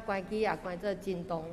關機也關做震動。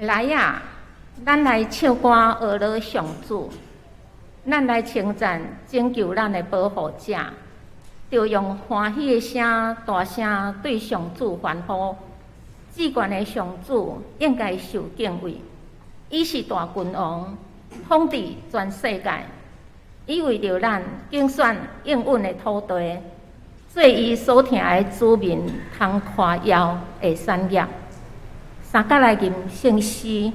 來啊，咱來唱歌學樂上主，咱來稱讚拯救咱的保護者，著用歡喜的聲大聲對上主歡呼。至懸的上主應該受敬畏，伊是大君王，統治全世界。伊為著咱揀選應允的土地，做伊所疼愛的子民通誇耀的產業。三角來吟聖詩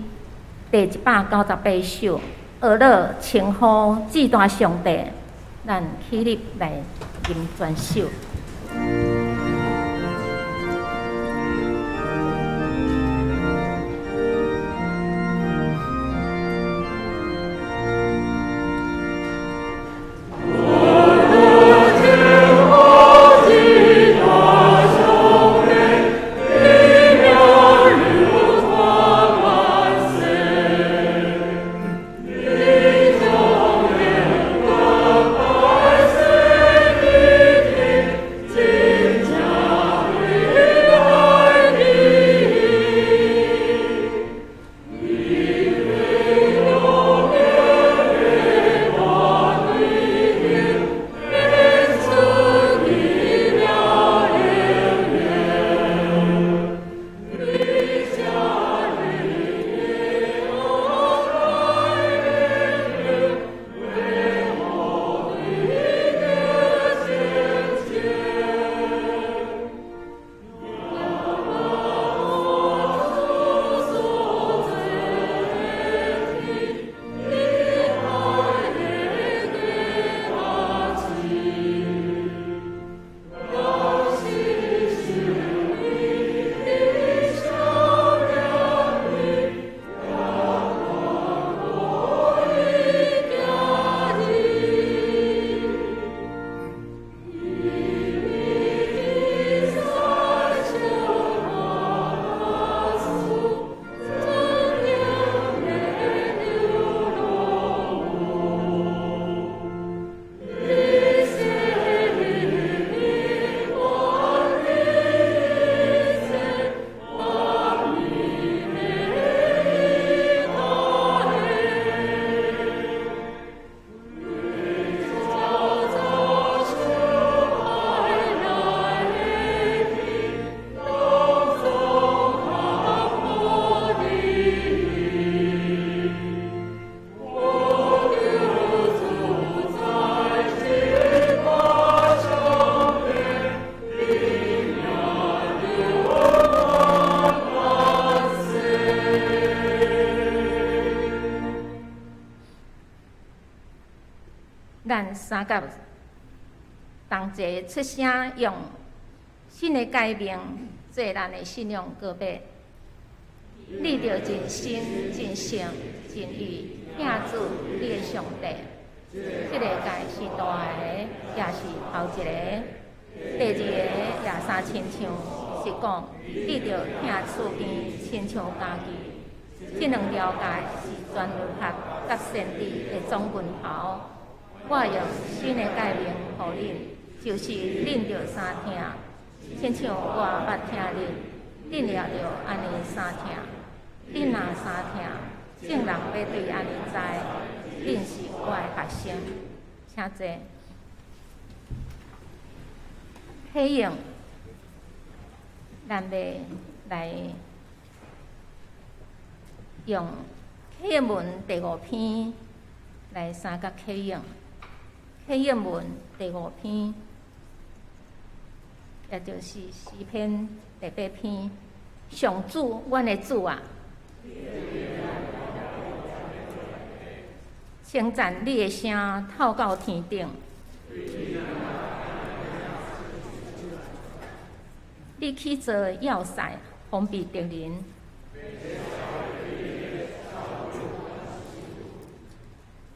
第198首，學樂稱呼至大上帝，咱起立來吟全首。你咱三佮同齊出聲，用新的誡命做咱的信仰告白。你著盡心、盡性、盡意疼主你的上帝。這个誡是大的，也是頭一個。第二個也相親像，是講你著疼厝邊親像家己。這兩條誡是全律法佮先知的總源頭。我用新的誡命予恁，就是恁著相疼，親像我捌疼恁，恁也著按呢相疼。恁若相疼，眾人欲對按呢知，恁是我的學生。請坐。啟應，咱欲來用啟應文第五篇來相佮啟應。啟應文第五篇，也就是詩篇第八篇。上主，阮的主啊，稱讚你的聲透到天頂。你起造要塞，防備敵人。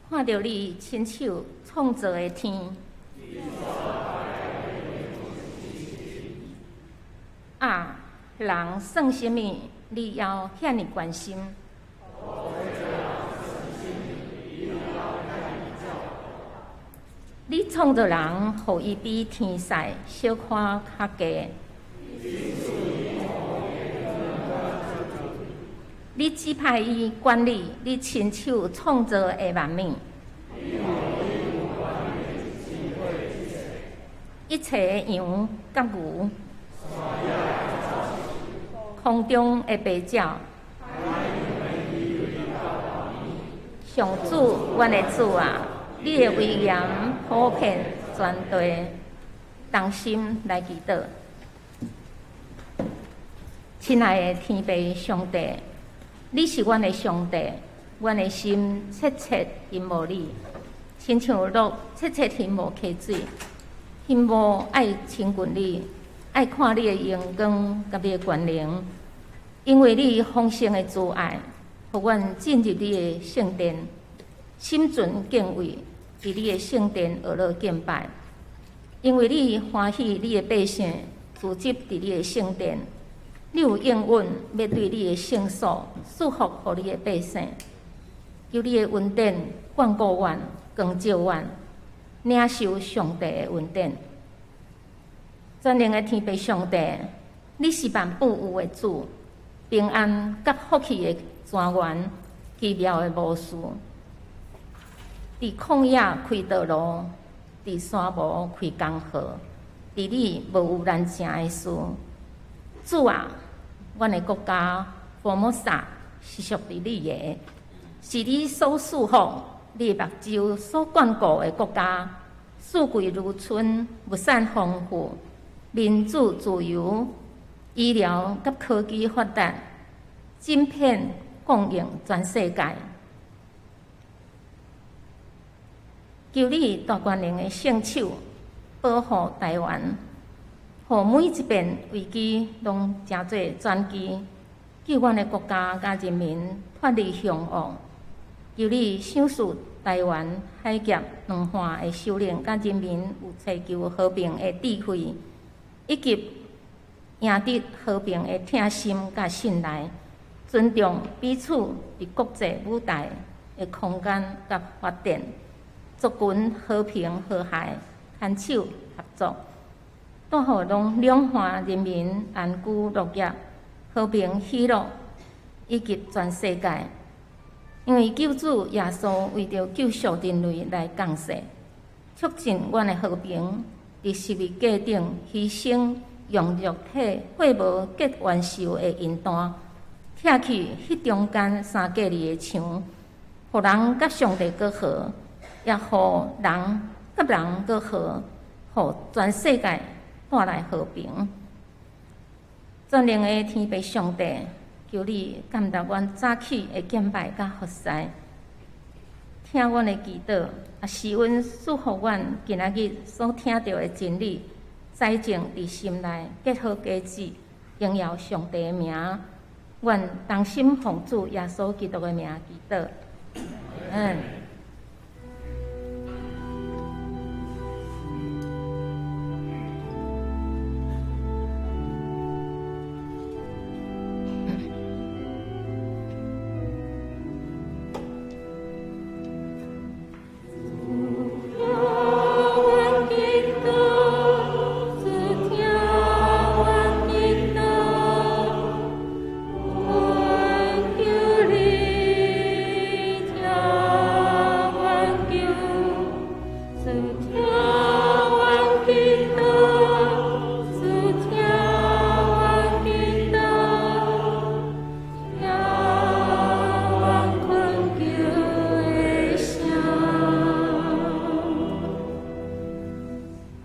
看著你親手創造的天，啊，人算啥物？你猶遐爾關心？你創造人，予伊比天使小可較低。你指派伊管理你親手創造的萬物，一切的羊佮牛，空中的白鳥。上主，阮的主啊，你的威嚴普遍全地，同心來祈禱。親愛的天父上帝，你是阮的上帝，阮的心切切欣慕你，親像鹿切切欣慕溪水，欣慕愛親近你，愛看你的榮光佮你的權能，因為你豐盛的慈愛，予阮進入你的聖殿，心存敬畏，佇你的聖殿學樂敬拜。因為你歡喜你的百姓聚集佇你的聖殿。你有應允，欲對你的聖所賜福予你的百姓，求你的恩典眷顧阮，光照阮，領受上帝的恩典。全能的天父上帝，你是萬有有的主，平安佮福氣的泉源，奇妙的巫師。佇曠野開道路，佇沙漠開江河，佇你無有難成的事。主啊，阮的國家福摩薩是屬佇你的，是你所賜福、你目睭所眷顧的國家，四季如春，物產豐富，民主自由，醫療佮科技發達，晶片供應全世界。求你大權能的聖手保護台灣。予每一遍危機攏成做轉機，救阮的國家佮人民脫離兇惡。求你賞賜台灣海峽兩岸的首領佮人民有尋求和平的智慧，以及贏得和平的疼心佮信賴，尊重彼此佇國際舞台的空間佮發展，族群和平和諧，牽手合作。帶予攏兩岸人民安居樂業、和平喜樂，以及全世界。因為救主耶穌為著救贖人類來降世，促進阮的和平，佇十字架頂犧牲，用肉體血無結冤仇的刑單，拆去彼中間相隔離的牆，予人佮上帝閣和，也予人佮人閣和，予全世界帶來和平。全能的天父上帝，求你感答阮早起的敬拜佮服侍，聽阮的祈禱，啊，賜恩賜予阮今仔日所聽著的真理，栽種佇心內，結好果子，榮耀上帝的名。阮同心奉主耶穌基督的名祈禱。嗯。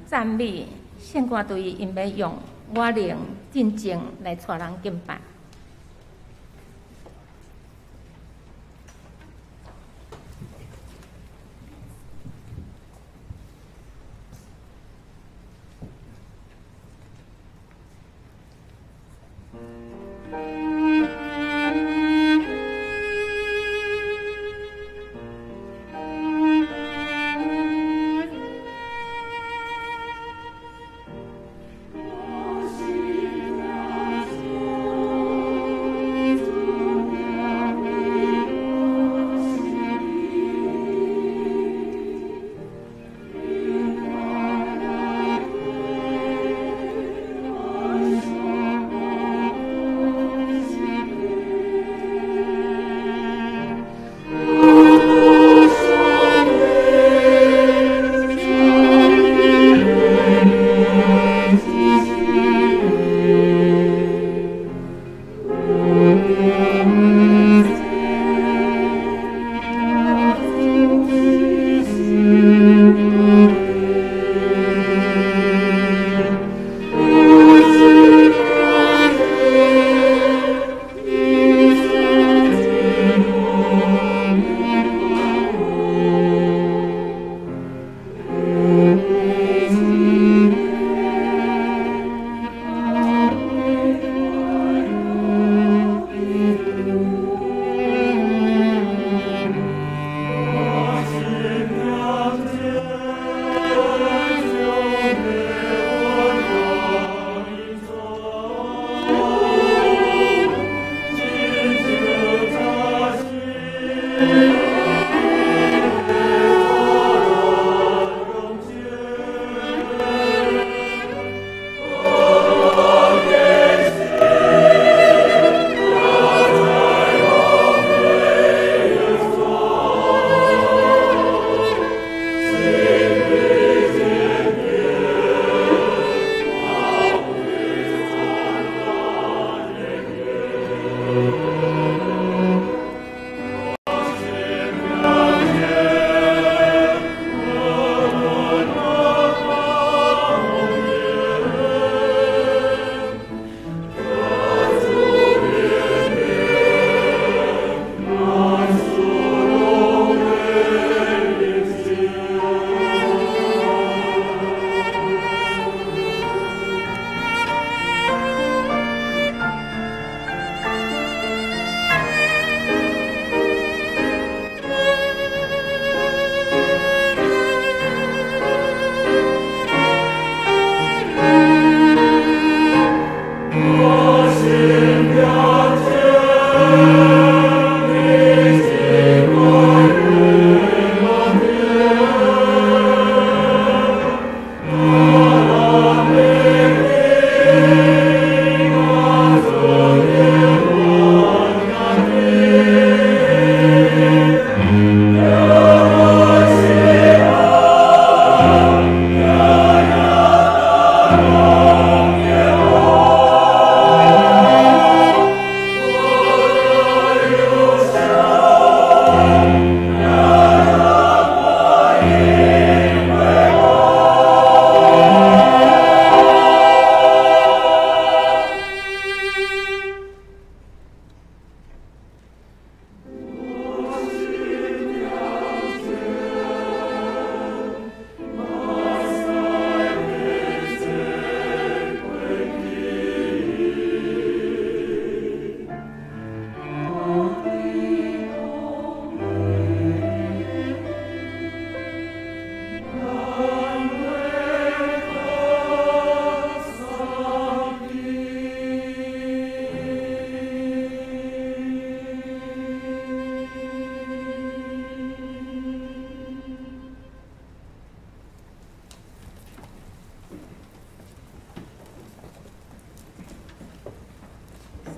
讚美聖歌隊，𪜶欲用我靈進前來帶人敬拜。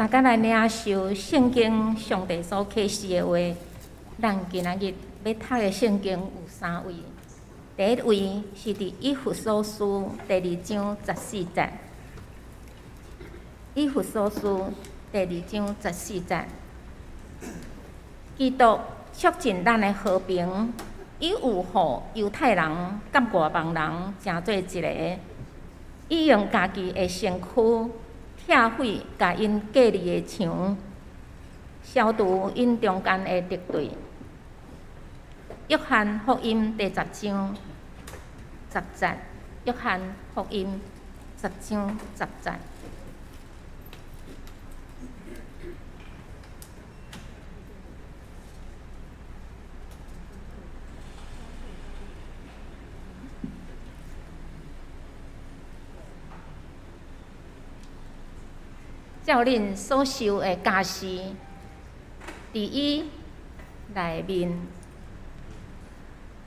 相佮來領受聖經上帝所啟示的話。咱今仔日欲讀的聖經有三位，第一位是佇以弗所書第二章十四節。以弗所書第二章十四節，基督促進咱的和平，伊有予猶太人佮外邦人成做一个，伊用家己的身軀拆毀共𪜶隔離的牆，消除𪜶中間的敵對。約翰福音第十章十節，約翰福音十章十節。照恁所受的教示，佇伊內面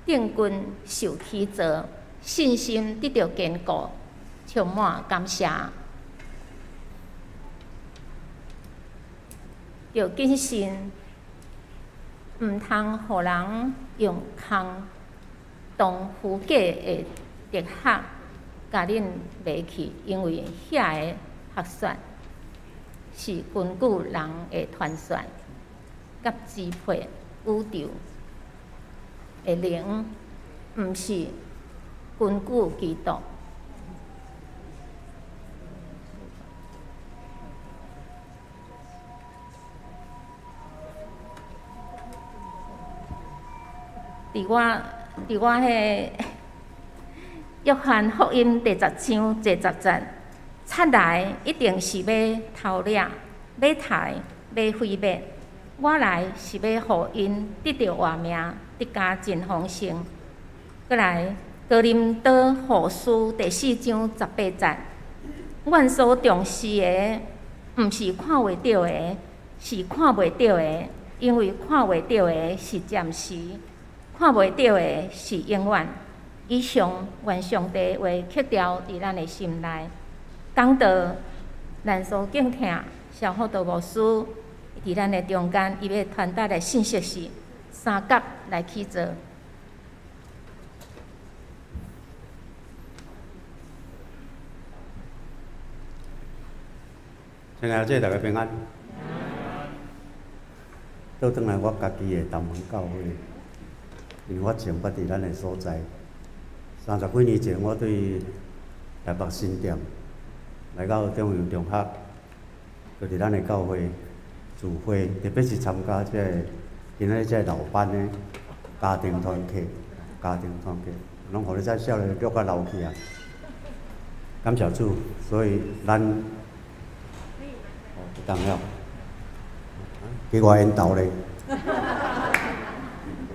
定根受起造，信心得著堅固，充滿感謝。著謹慎，毋通予人用空洞虛假的哲學共恁迷去，因為遐个學說是根據人的傳說，佮支配宇宙的靈，毋是根據基督。佇我彼約翰福音第十章第十節，賊來一定是欲偷掠、欲刣、欲毀滅。我來是欲予𪜶得著活命，得加真豐盛。閣來，哥林多後書第四章十八節，阮所重視的，毋是看袂著的，是看袂著的，因為看袂著的是暫時，看袂著的是永遠。以上願上帝話刻牢佇咱的心內。講到咱所敬聽蕭福道牧師佇咱的中間，伊欲傳達的信息是三角來起做。親愛的，大家平安。倒轉來我家己的東門教會，因為我前捌佇咱的所在。30幾年前，我對台北新店來到中央中學，就佇咱的教會聚會，特別是參加這个今仔日這个老班的家庭團契，家庭團契，攏予你這少年虐甲老去啊！感謝主，所以咱哦，當了，給我引導咧，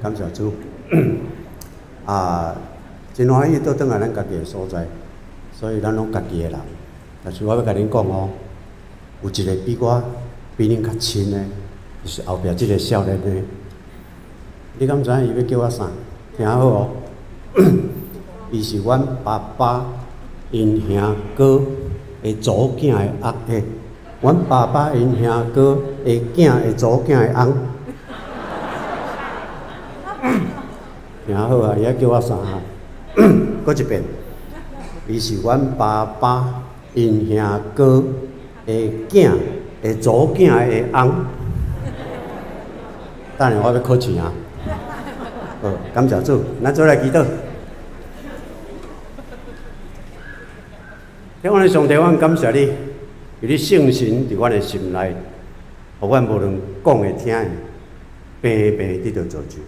感謝主啊！真歡喜倒轉來咱家己的所在，所以咱攏家己的人。但是我欲共恁講哦，有一個比我比恁較親的，就是後壁這個少年的。你敢知影伊欲叫我啥？聽好哦，伊是阮爸爸𪜶兄哥的祖囝的翁，欸，阮爸爸𪜶兄哥的囝的祖囝的翁。聽好啊，伊愛叫我啥？閣一遍，伊是阮爸爸𪜶兄哥的囝的祖囝的翁。等下我欲考試啊！好，感謝主，咱做來祈禱。天父上帝，阮感謝你，予你聖神佇阮的心內，予阮無論講的、聽的，平平得著造就。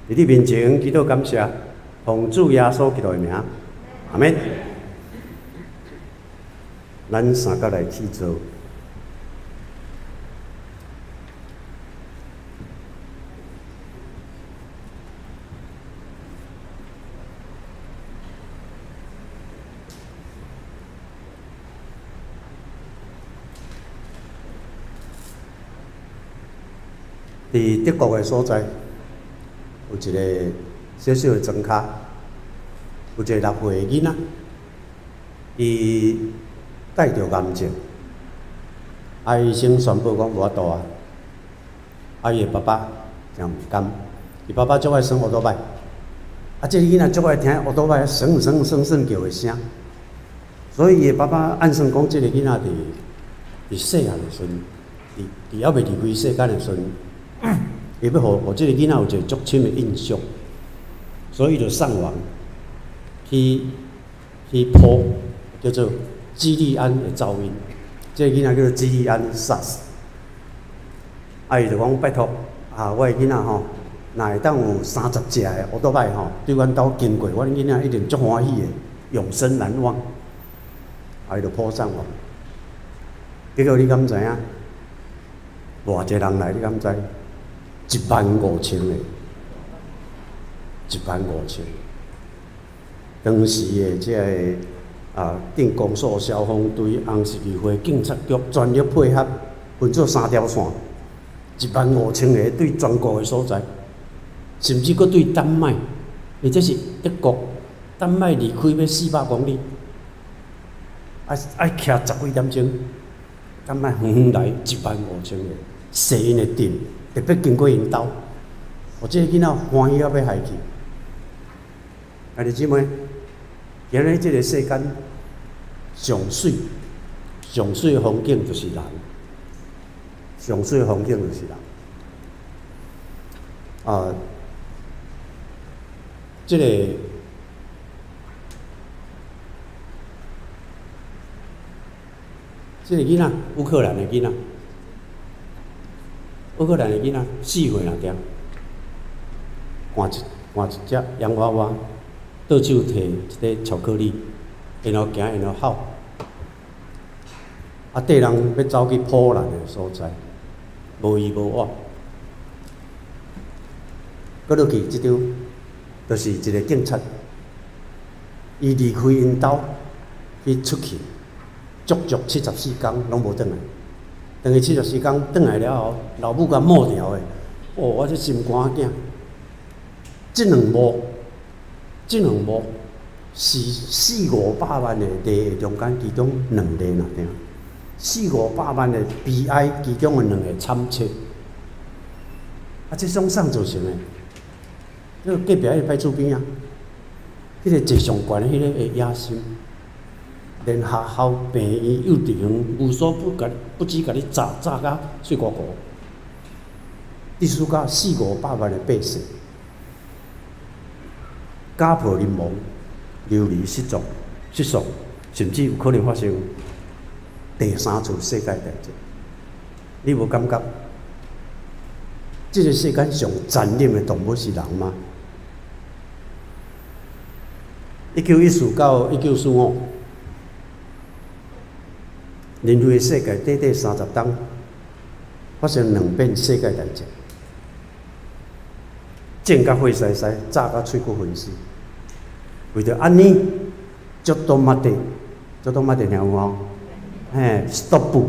佇你面前祈禱感謝，奉主耶穌基督的名，阿們。咱三角來起坐。佇德國的所在，有一個小小的莊跤，有一個6歲的囡仔，伊帶著癌症，啊，醫生宣布講無法度啊，啊，伊的爸爸誠毋甘，伊爸爸足愛耍烏多擺，啊，這個囡仔足愛聽烏多擺耍耍耍耍叫的聲，所以伊的爸爸按算講，這個囡仔佇細漢的時陣，佇猶未離開世間的時陣，伊欲予這個囡仔有一個足深的印象，所以伊就上網去鋪叫做基利安的噪音，這個囡仔叫做基利安薩斯，啊，伊就講拜託啊，我的囡仔吼，若會當有30隻的烏多擺吼，對阮兜經過，阮囡仔一定足歡喜的，永生難忘。啊，伊就鋪上網，結果你敢知影？偌濟人來，你敢知？1萬5千個，1萬5千。當時的這個啊，鎮公所、消防隊、紅十字會、警察局全力配合，分做三條線，1萬5千個對全國的所在，甚至閣對丹麥，或者是德國，丹麥離開欲400公里，愛徛十幾點鐘，丹麥遠遠來1萬5千個，踅𪜶的鎮，特別經過𪜶兜，予這個囡仔歡喜到欲害去。兄弟姊妹，今日這個世間上媠、上媠的風景就是人，上媠的風景就是人。啊，這個囡仔，烏克蘭的囡仔，烏克蘭的囡仔4歲爾爾，換一隻洋娃娃，倒手提一塊巧克力，然後行，然後哭。啊，綴人欲走去波蘭的所在，無伊無我。閣落去這張，就是一個警察，伊離開𪜶兜去出去，足足74工攏無轉來。當伊74工轉來了後，老母共抹掉的，哦，我這心肝仔囝，這兩幕是四五百萬的例的中間，其中兩例爾爾，四五百萬的悲哀，其中的兩個慘切。啊，這種啥造成的？這個隔壁彼個派出所啊，彼個坐上懸的彼個的野心，連學校、病院、幼稚園無所不共，不止共你炸炸甲碎糊糊。致使到四五百萬的百姓，家破人亡、流離失所、失喪，甚至有可能發生第三次世界大戰。你無感覺？這個世間上殘忍的動物是人嗎？1914到1945，人類的世界短短30冬發生兩遍世界大戰，戰甲血澀澀，炸甲喙骨昏死。為著按呢，ちょっと待って，ちょっと待って聽有無？嘿，stop，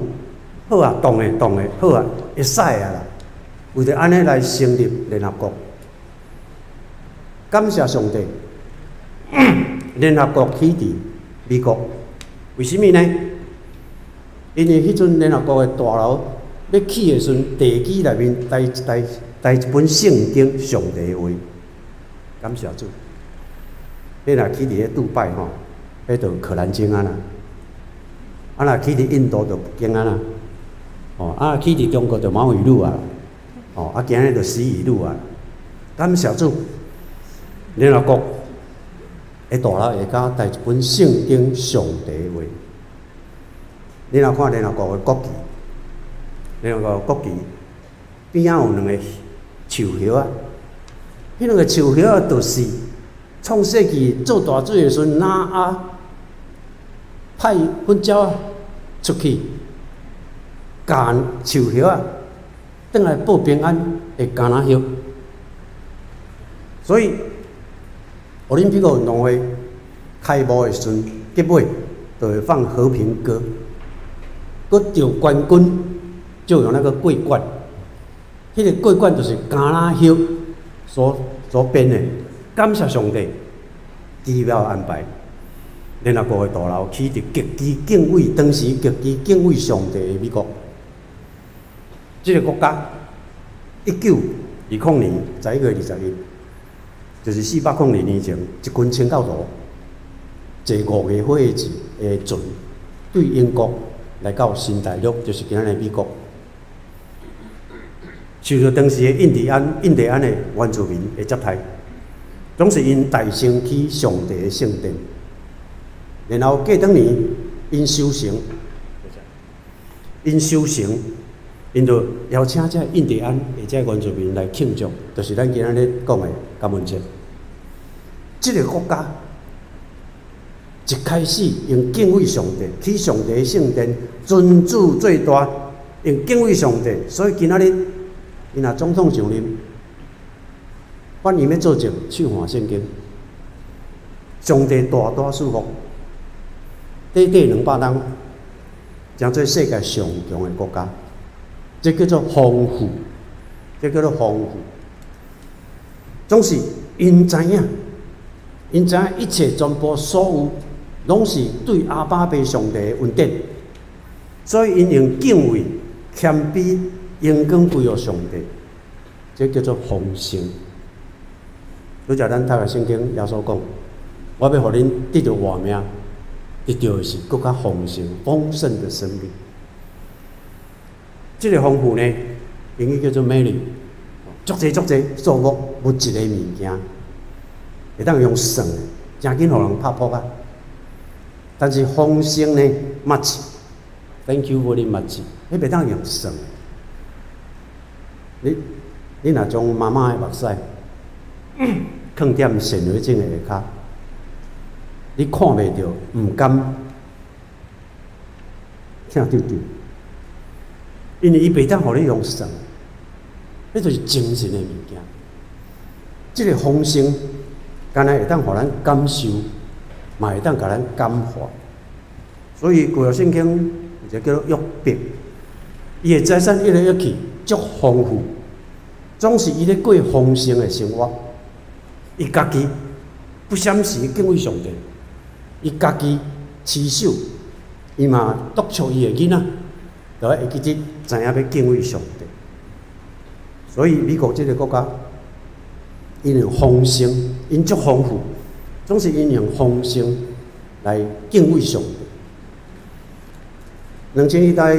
好啊，動的動的，好啊，會使啊啦。為著按呢來成立聯合國，感謝上帝，聯合國起佇美國，為啥物呢？因為彼陣聯合國的大樓欲起的時陣，地基內面帶一本聖經，上帝的話，感謝主。彼若起佇咧杜拜吼，彼就可蘭經啊啦；啊若起佇印度就佛經啊啦；哦，啊起佇中國就毛語錄啊。哦，啊，今日就死語錄啊！感謝主，聯合國的大樓下跤帶一本聖經上帝的話。你若看聯合國的國旗，聯合國國旗邊仔有兩個樹葉仔，彼兩個樹葉仔就是創世紀做大水的時陣，挪亞派糞鳥仔出去，共樹葉仔轉來報平安的橄欖葉。所以奧林匹克運動會開幕的時陣，結尾就會放和平歌，閣得冠軍就有那個桂冠，彼個桂冠就是橄欖葉所編的。感謝上帝，奇妙安排，聯合國的大樓起佇極其敬畏，當時極其敬畏上帝的美國。這个國家1920年11月21，就是402年前，一群清教徒坐五個火的船，對英國來到新大陸，就是今仔日美國。受著當時的印第安的原住民的接待，總是𪜶大聲起上帝的聖殿。然後過轉年，𪜶修成，𪜶就邀請這印第安的這原住民來慶祝，就是咱今仔日講的感恩節。這个國家一開始用敬畏上帝，起上帝的聖殿，尊主最大，用敬畏上帝，所以今仔日𪜶若總統上任，反而欲做證，試看聖經，上帝大大賜福，短短200冬，成做世界上強的國家，這叫做豐富，這叫做豐富。總是𪜶知影，𪜶知影一切全部所有，攏是對阿爸父上帝的恩典，所以𪜶用敬畏、謙卑、榮光歸予上帝，這叫做豐盛。拄才咱讀的聖經，耶穌講：我欲予恁得著活命，得著的是閣較豐盛、豐盛的生命。這个豐富呢，英語叫做 many，足濟足濟數目，無一个物件會當用算的，誠緊予人拍噗仔。但是豐盛呢，much，thank you very much，彼袂當用算的。你若將媽媽的目屎囥踮顯微鏡的下跤，你看袂著，毋甘疼丟丟，因為伊袂當予你用算，彼就是精神的物件。這个豐盛，敢若會當予咱感受，嘛會當共咱感化。所以舊約聖經有一個叫做約伯，伊的財產一來一去足豐富，總是伊咧過豐盛的生活。伊家己不閃時敬畏上帝，伊家己持守，伊嘛督促伊的囡仔，就會記得知影欲敬畏上帝。所以美國這个國家，𪜶用豐盛，𪜶足豐富，總是𪜶用豐盛來敬畏上帝。2000年代，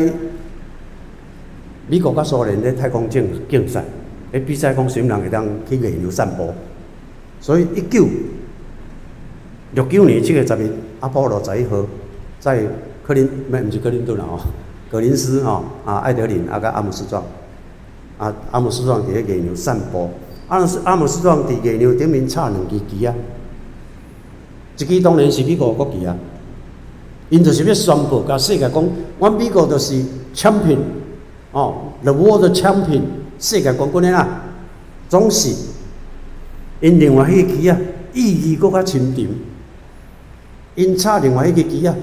美國佮蘇聯咧太空競賽，咧比賽講啥物人會當去月亮散步。所以1969年7月10日，阿波羅十一號載克林，毋是克林頓啦吼，葛林斯吼，啊艾德林啊佮阿姆斯壯，啊阿姆斯壯佇咧月亮散步，阿姆斯壯佇月亮頂面插兩支旗仔，一支當然是美國國旗啊，𪜶就是欲宣布，共世界講，阮美國就是 champion，哦，the world champion，世界冠軍的啦，總是𪜶另外彼个旗仔意義閣較深沉，𪜶插另外彼个旗仔，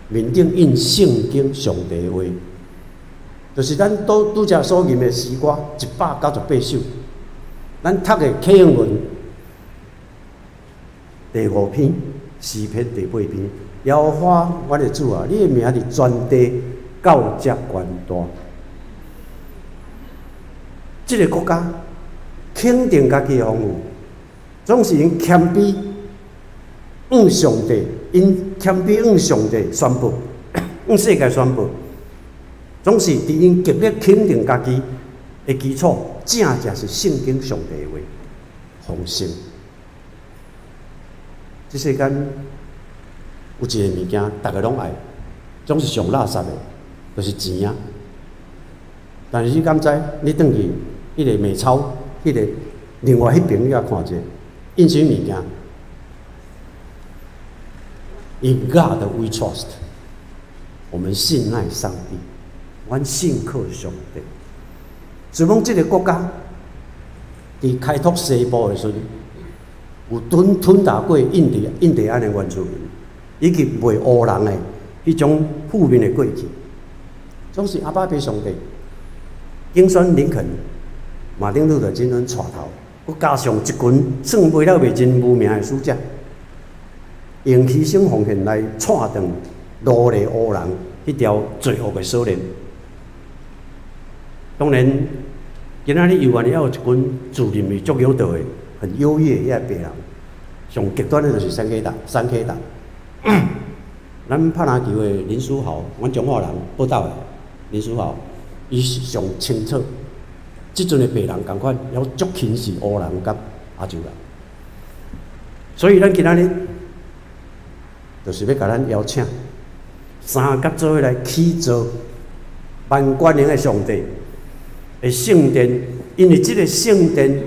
面頂印聖經上帝的話，就是咱拄拄才所吟的詩歌198首，咱讀的啟應文第五篇詩篇第八篇，耶和華阮的主啊，你的名佇全地到遮懸大。這个國家肯定家己的豐富，總是𪜶謙卑向上帝，𪜶謙卑向上帝宣布，向世界宣布，總是佇𪜶極力肯定家己的基礎，正正是聖經上帝的話，豐盛。這世間有一个物件，逐个攏愛，總是上垃圾的，就是錢啊。但是你敢知？你轉去彼个美鈔，彼个另外彼爿，你共看者，印啥物件？In God we trust，我們信賴上帝，阮信靠上帝。所以講，這个國家佇開拓西部的時陣，有吞打過印第安的原住民，以及賣烏人的彼種負面的過去，總是阿爸父上帝競選林肯、馬丁路德金帶頭，閣加上一群算袂了袂真無名的使者，用犧牲奉獻來掣斷奴隸烏人彼條罪惡的鎖鏈。當然，今仔日猶原猶有一群自認為足有道的、很優越遐白人，上極端的就是三 K 黨、三 K 黨。咱拍籃球的林書豪，阮彰化人，報道的林書豪，伊上清楚，這陣的白人仝款，猶足輕視烏人佮亞洲人。所以咱今仔日就是欲共咱邀請，三佮做伙來起造萬全能的上帝的聖殿，因為這个聖殿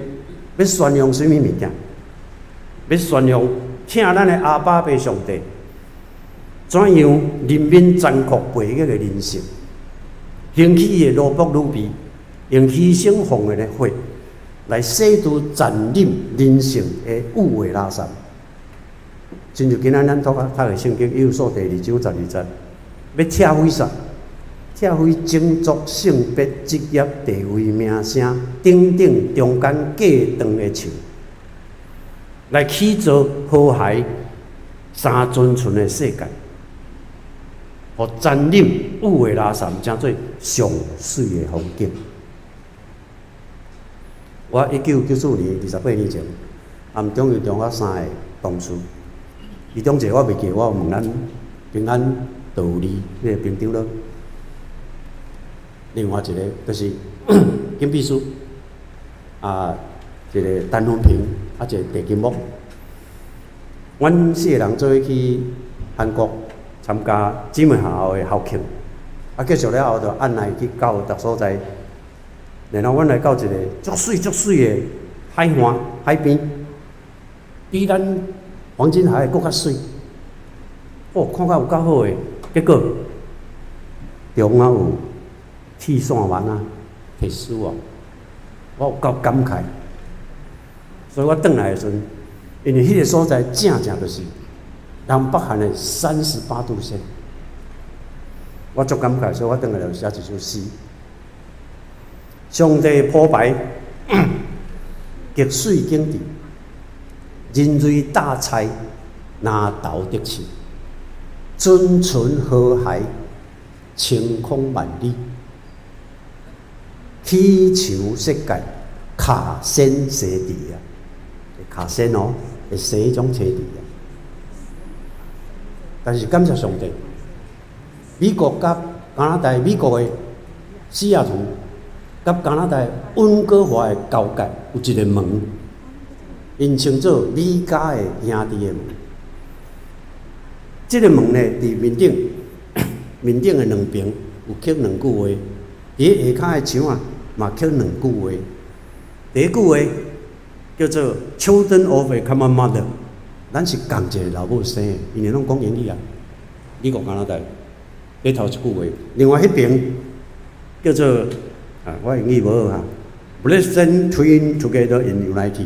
欲宣揚啥物物件？欲宣揚疼咱的阿爸父上帝，怎樣憐憫殘酷背逆的人性，興起伊的奴僕女婢，用犧牲奉獻的血來洗除殘忍人性的污穢垃圾。親像今仔咱讀讀的聖經，以弗所第二章十二節，欲拆毀啥？拆毀種族、性別、職業、地位、名聲等等中間隔斷的牆，來起造和諧三尊純的世界，予殘忍污穢垃圾成做上媠的風景。我1994年28年前，暗中有中我三个同事，其中一个我袂記，我問咱平安道理彼个平長老。另外一个就是金秘書，啊，一个陳文平，啊，一個鄭金木。阮四个人做伙去韓國參加姊妹學校的校慶，啊，結束了後就按捺去到逐所在，然後阮來到一個足媠足媠的海岸海邊，比咱黃金海岸閣較媠。哦，看甲有夠好的，結果中啊有鐵線網啊，鐵絲網，我有夠感慨。所以我轉來的時陣，因為彼个所在正正就是南北韓的38度線，我足感慨，所以我轉來就寫一首詩。上帝鋪排極媠景致，人類大菜難逃得去，尊純和諧，晴空萬里，起牆設界，卡線洗地啊，卡線哦，會洗彼種青地啊。但是感謝上帝，美國佮加拿大，美國的西雅圖佮加拿大溫哥華的交界有一個門，𪜶稱做美加的兄弟的門。這个門呢，佇面頂，面頂的兩邊有刻兩句話，佇下跤的牆啊，嘛刻兩句話。第一句話叫做 “Children of a common mother”，咱是仝一个老母生的，因為攏講英語啊。美國加拿大，這頭一句話。另外彼爿叫做啊，我英語無好哈，Brethren twin together in unity，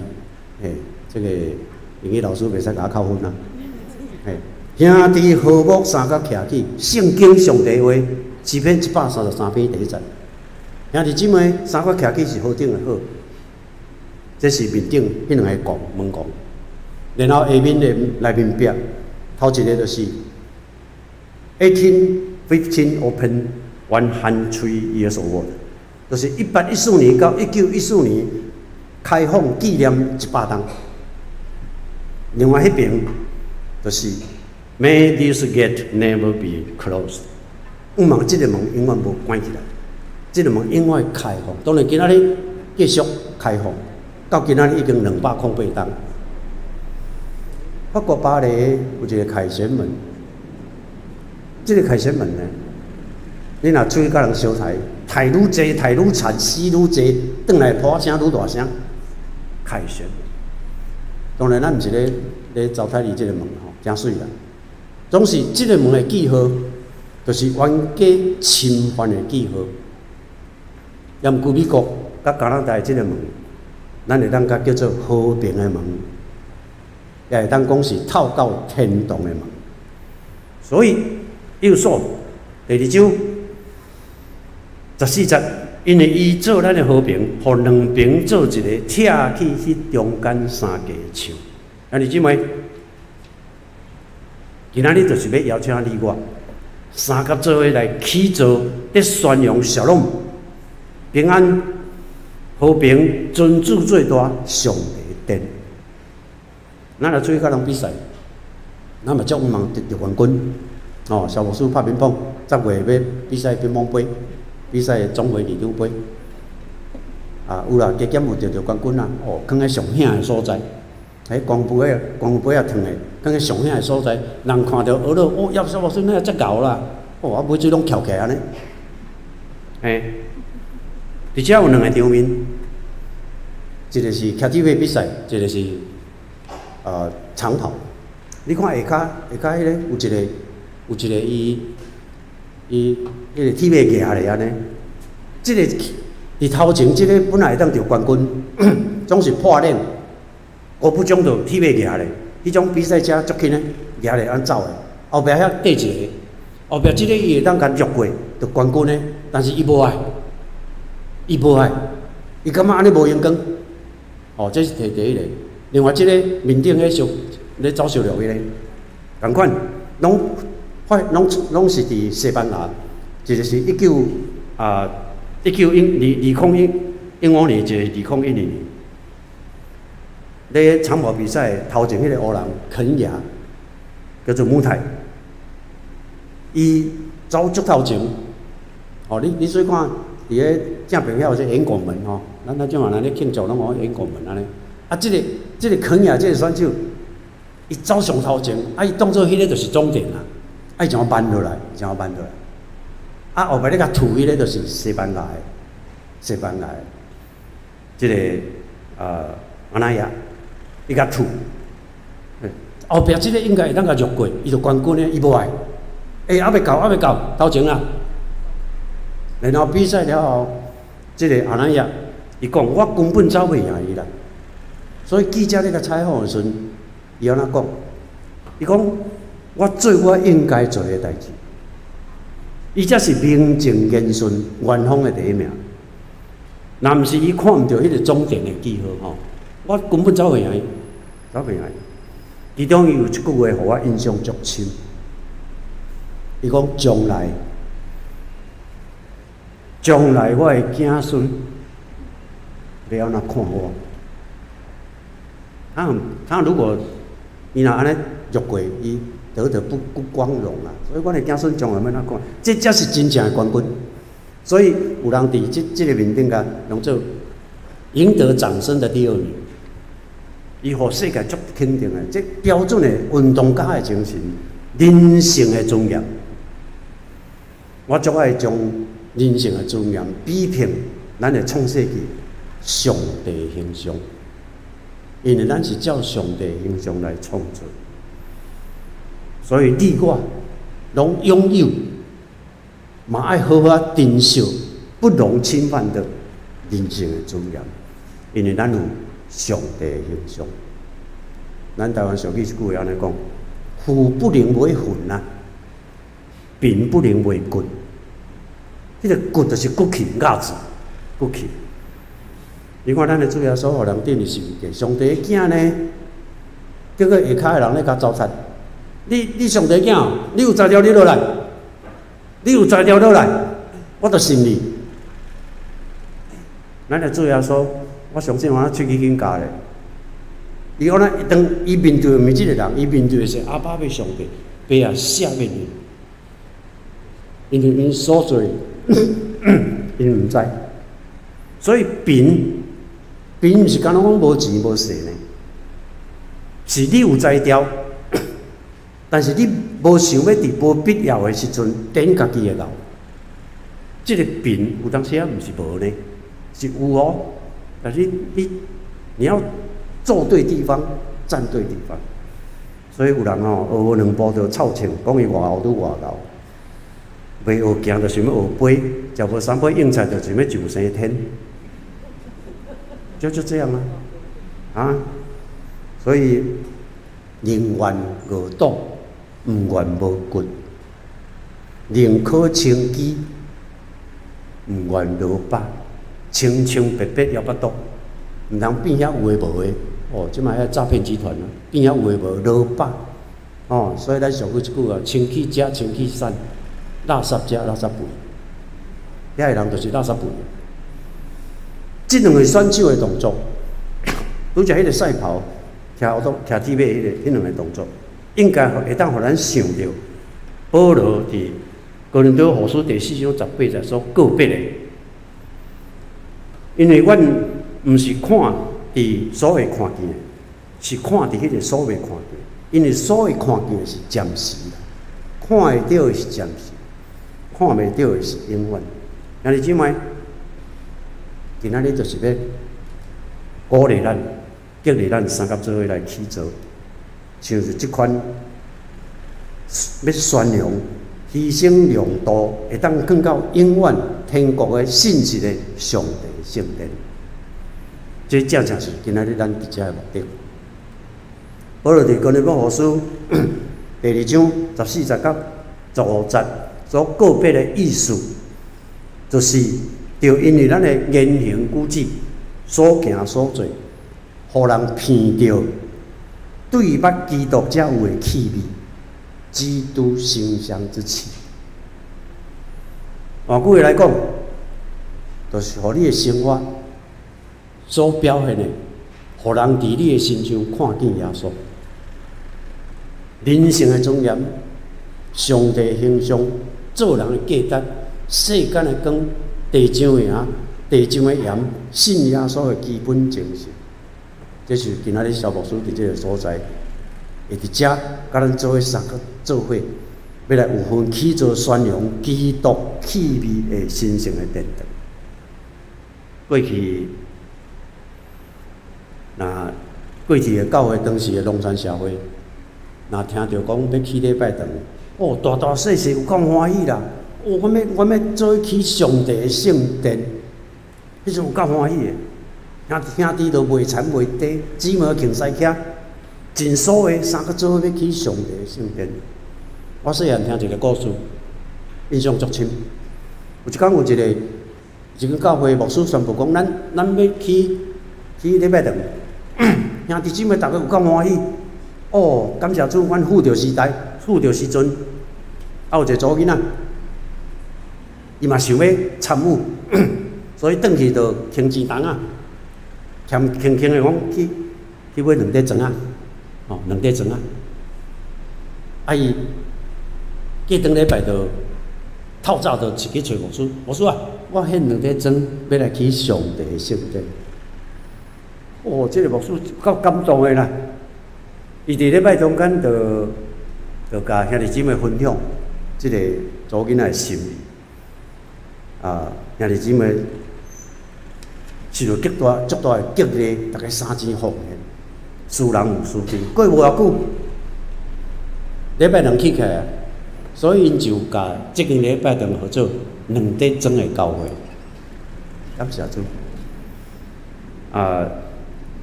嘿，這个英語老師袂使共我扣分啊。嘿，兄弟和睦相佮徛起，聖經上帝話，詩篇133篇第一節。兄弟姊妹相佮徛起是何等的好，這是面頂彼兩个講門講，然後下面的內面壁頭一个就是 1815 open 100 years old，就是1814年到1914年開放紀念100冬。另外彼爿就是 May this gate never be closed，希望這个門永遠無關起來，這个門永遠開放。當然今仔日繼續開放，到今仔日已經208冬。法國巴黎有一个凱旋門，這个凱旋門呢，你若出去佮人相刣，刣愈濟，刣愈殘，死愈濟，轉來破聲愈大聲。凱旋門，當然咱毋是咧糟蹋伊這个門吼，誠媠啦。總是這个門的記號，就是冤家侵犯的記號。也毋過美國佮加拿大這个門，咱會當共叫做和平的門，也會當講是透到天堂的門。所以，以弗所第二章14節，因為伊做咱的和平，予兩爿做一个拆去彼中間相隔的牆。兄弟姊妹，今仔日就是欲邀請你我，相佮做伙來起造，咧宣揚沙龍，平安、和平、尊主最大，上帝殿。咱若出去佮人比賽，咱嘛足向望得著冠軍。哦，蕭牧師拍乒乓，10月欲比賽乒乓杯，比賽總會里長杯。啊，有啦，加減有得著冠軍啦。哦，囥佇上顯的所在，喺光杯仔、光杯仔燙的，囥佇上顯的所在，人看著學了，哦，葉蕭牧師你也遮𠢕啦。哦，啊，尾水攏翹起來按呢。嘿，佇遮有兩個場面，一個是騎鐵馬比賽，一個是長跑。你看下跤下跤彼個有一個有一個伊伊彼個鐵馬舉咧按呢，這個佇頭前這個本來會當得冠軍，總是破練，高不獎就鐵馬舉咧，彼種比賽車足輕的，舉咧按走的，後壁遐綴一個，後壁這個伊會當共掠過得冠軍的，但是伊無愛，伊無愛，伊感覺按呢無榮光，哦，這是提第一個。另外，這個面頂彼小咧走小路彼個，仝款，攏發攏攏是佇西班牙，一個是1912 2015年，一個2012年。咧長跑比賽頭前彼個黑人肯亞，叫做穆泰，伊走足頭前，哦，你你水看佇咧正邊遐有這個圓拱門吼，咱咱種人咧慶祝攏講圓拱門按呢。啊，這個這個肯亞這個選手，伊走上頭前，啊，伊當做彼個就是終點啦，啊，伊就慢落來，就慢落來。啊，後壁咧共吐彼個就是西班牙的，西班牙的，這個阿那亞，伊共吐。後壁這個應該會當共掠過，伊就冠軍的，伊無愛。欸，猶未到，猶未到，頭前啊。然後比賽了後，這個阿那亞，伊講我根本走袂贏伊啦。所以記者咧共採訪的時陣，伊按怎講？伊講我做我應該做的代誌。伊才是名正言順元芳的第一名。若毋是伊看毋著彼個終點的記號吼，我根本走袂贏伊，走袂贏伊。其中伊有一句話，予我印象足深。伊講將來，將來我的子孫欲按怎看我？他如果伊若按呢掠過，伊得的不光榮啊！所以阮的子孫將來欲按怎看？這才是真正的冠軍。所以有人佇這這個面頂共用做贏得掌聲的第二名，伊予世界足肯定的，這標準的運動家的精神，人性的尊嚴。我足愛將人性的尊嚴比拼咱的創世記上帝形象，因為咱是照上帝形象來創造，所以你我攏擁有，嘛愛好好珍惜，不容侵犯的人性的尊嚴，因為咱有上帝的形象。咱台灣俗語一句話按呢講：富不能為魂啊，貧不能為骨。彼個骨就是骨氣、牙子、骨氣。你看咱的主耶穌予人釘佇十字架，上帝的囝呢？結果下跤的人咧共糟蹋。你你上帝囝，你有才調你落來，你有才調落來，我就信你。咱的主耶穌，我相信我喙齒緊咬咧。伊講咧，當伊面對的毋是這個人，伊面對的是阿爸的上帝，爸啊，赦免𪜶，因為𪜶所做，𪜶毋知。所以貧貧毋是干焦講無錢無勢呢，是你有才調，但是你無想欲佇無必要的時陣展家己的𠢕。這個貧有當時仔毋是無呢，是有哦，但是你你要坐對地方，站對地方。所以有人吼學無兩步就臭銃，講伊偌姣拄偌𠢕，袂學行就想欲學飛，食無三杯硬菜就想欲上西天，就這樣啊，啊，所以寧願餓肚，毋願無骨；寧可清飢，毋願落飽。清清白白枵腹肚，毋通變遐有的無的。哦，這擺遐詐騙集團啊，變遐有的無落飽。哦，所以咱俗語一句啊，清氣食，清氣散，垃圾食，垃圾肥。遐個人就是垃圾肥。這兩个選手的動作，拄才彼个賽跑，徛都徛鐵馬彼个彼兩个動作，應該會當予咱想著保羅佇哥林多後書第四章十八節所告別的，因為阮毋是看佇所會看見的，是看佇彼个所未看見。因為所會看見的是暫時，看會著的是暫時，看袂著的是永遠。兄弟姊妹，今仔日就是欲鼓勵咱、激勵咱三佮做伙來起造，像是這款欲宣揚犧牲量度，會當囥到永遠天國的信實的上帝聖殿。這正正是今仔日咱佇遮的目的。保羅佇哥林多後書第二章十四節佮十五節所告別的意思，就是著因為咱的言行舉止、所行所做，予人聞著對捌基督才有的氣味，基督馨香之氣。換句話來講，就是予你的生活所表現的，予人佇你的身上看見耶穌。人性的尊嚴、上帝形象、做人的價值、世間的光、地上的鹽、地上的鹽、信耶穌的基本精神。這是今仔日蕭牧師佇這个所在，會佇遮佮咱做伙三個做伙，欲來有份起造宣揚基督氣味的神聖的殿堂。過去，若過去的教會當時的農村社會，若聽著講欲起禮拜堂，哦，大大細細有夠歡喜啦！哦，阮欲做伙起上帝的聖殿，彼陣有夠歡喜的。兄兄弟都袂田袂地，姊妹徛西徛，真所謂三個做伙欲起上帝的聖殿。我細漢聽一个故事，印象足深。有一工有一个一間教會牧師宣布講，咱欲起起禮拜堂，兄弟姊妹逐家有夠歡喜。哦，感謝主，阮赴著時代，赴著時陣，啊有一个查某囡仔，伊嘛想欲參與，所以轉去就牽錢筒仔，欠輕輕的講去去買兩塊磚仔，吼，兩塊磚仔。啊伊過轉禮拜就透早就一去揣牧師，牧師啊，我獻兩塊磚欲來起上帝的聖殿。哦，這个牧師夠感動的啦。伊佇禮拜中間就就共兄弟姊妹分享這个查某囡仔的心意，啊，兄弟姊妹受著極大足大的激勵，逐家相錢奉獻，私人有私錢。過無偌久，禮拜堂起起來，所以𪜶就共這間禮拜堂號做兩塊磚的教會。感謝主。啊，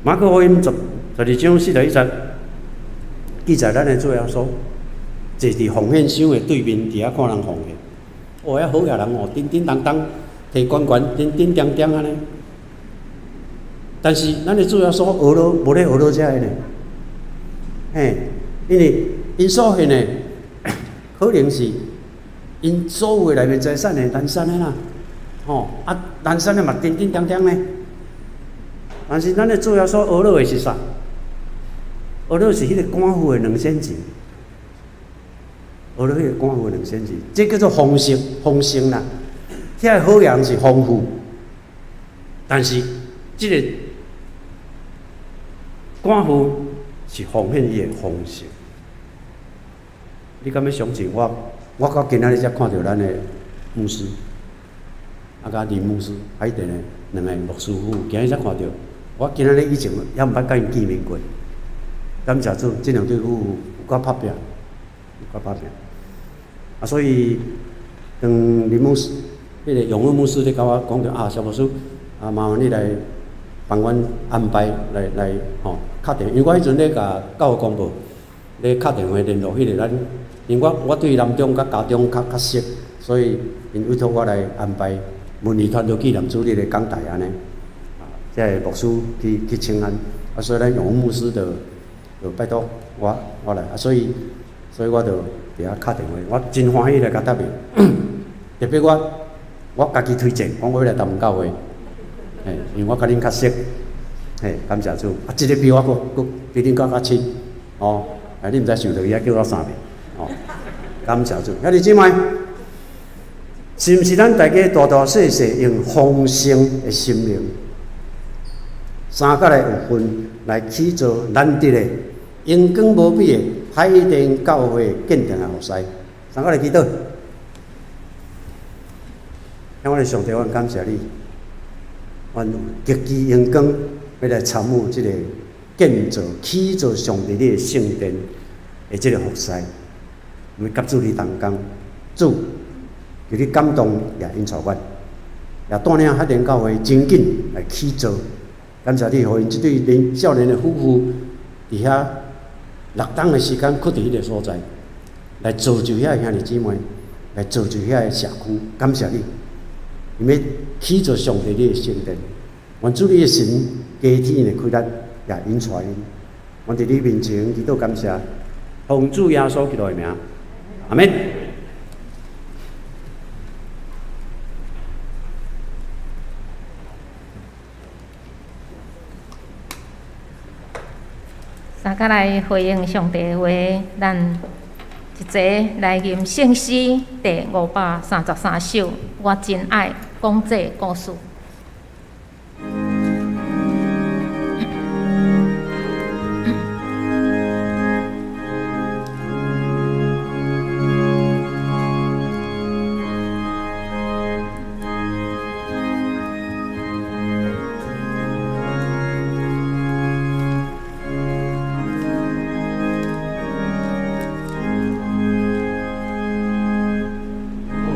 馬可福音12章41節記載，咱的主耶穌坐佇奉獻箱的對面，佇遐看人奉獻。哦，遐好額人哦，叮叮當當，提懸懸，叮叮當當按呢。但是咱的主耶穌學落無咧學落遮个呢？嘿，因為𪜶所獻的可能是𪜶所有的內面財產的單產的啦，吼啊，單產的嘛叮叮當當呢。但是咱的主耶穌學落的是啥？學落是彼个寡婦的兩仙錢，學落彼个寡婦的兩仙錢，這叫做豐盛，豐盛啦。遐個好人是豐富，但是這個寡婦是奉獻伊的豐盛。你敢欲相信我？我到今仔日才看著咱的牧師，啊，佮林牧師，海淀的兩个牧師夫婦，今日才看著。我今仔日以前猶毋捌佮𪜶見面過。感謝主，這兩對夫婦有夠拍拚，有夠拍拚。啊，所以當林牧師、彼个永恩牧師咧共我講著啊，蕭牧師，啊，麻煩你來幫阮安排來來吼，敲電話，因為我彼陣咧共教會公報咧敲電話聯絡彼个咱，因為我對南中佮嘉中較較熟，所以𪜶委託我來安排文藝團隊紀念主日的講台按呢，啊，這个牧師去去請安，啊，所以咱永恩牧師就就拜託我我來，啊，所以所以我就佇遐敲電話，我真歡喜來共答應，特別我我家己推薦，講我欲來台灣教會，嘿，因為我佮恁較熟，嘿，感謝主。啊，這个比我閣閣比恁閣較親，哦，啊，你毋知想著伊愛叫我啥未？哦，感謝主。兄弟姊妹，是毋是咱大家大大細細用豐盛的生命，三角來有份來起造難得的、榮光無比的海淀教會建殿的服事？三角來祈禱。向我的上帝，阮感謝你，阮有極其榮光欲來參與這个建造、起造上帝你的聖殿的這个服事，我們佮主你同工，主求你感動也引導阮，也帶領海淀教會真緊來起造。感謝你，予𪜶這對年少年的夫婦，佇遐六冬的時間，囥佇彼个所在，來造就遐兄弟姊妹，來造就遐个社區。感謝你，𪜶欲起造上帝你的聖殿，願主你的神加添的氣力，也引帶𪜶。阮佇你面前祈禱感謝，奉主耶穌基督的名，阿們。三角來回應上帝的話，咱一齊來吟聖詩第533首，我真愛講這故事。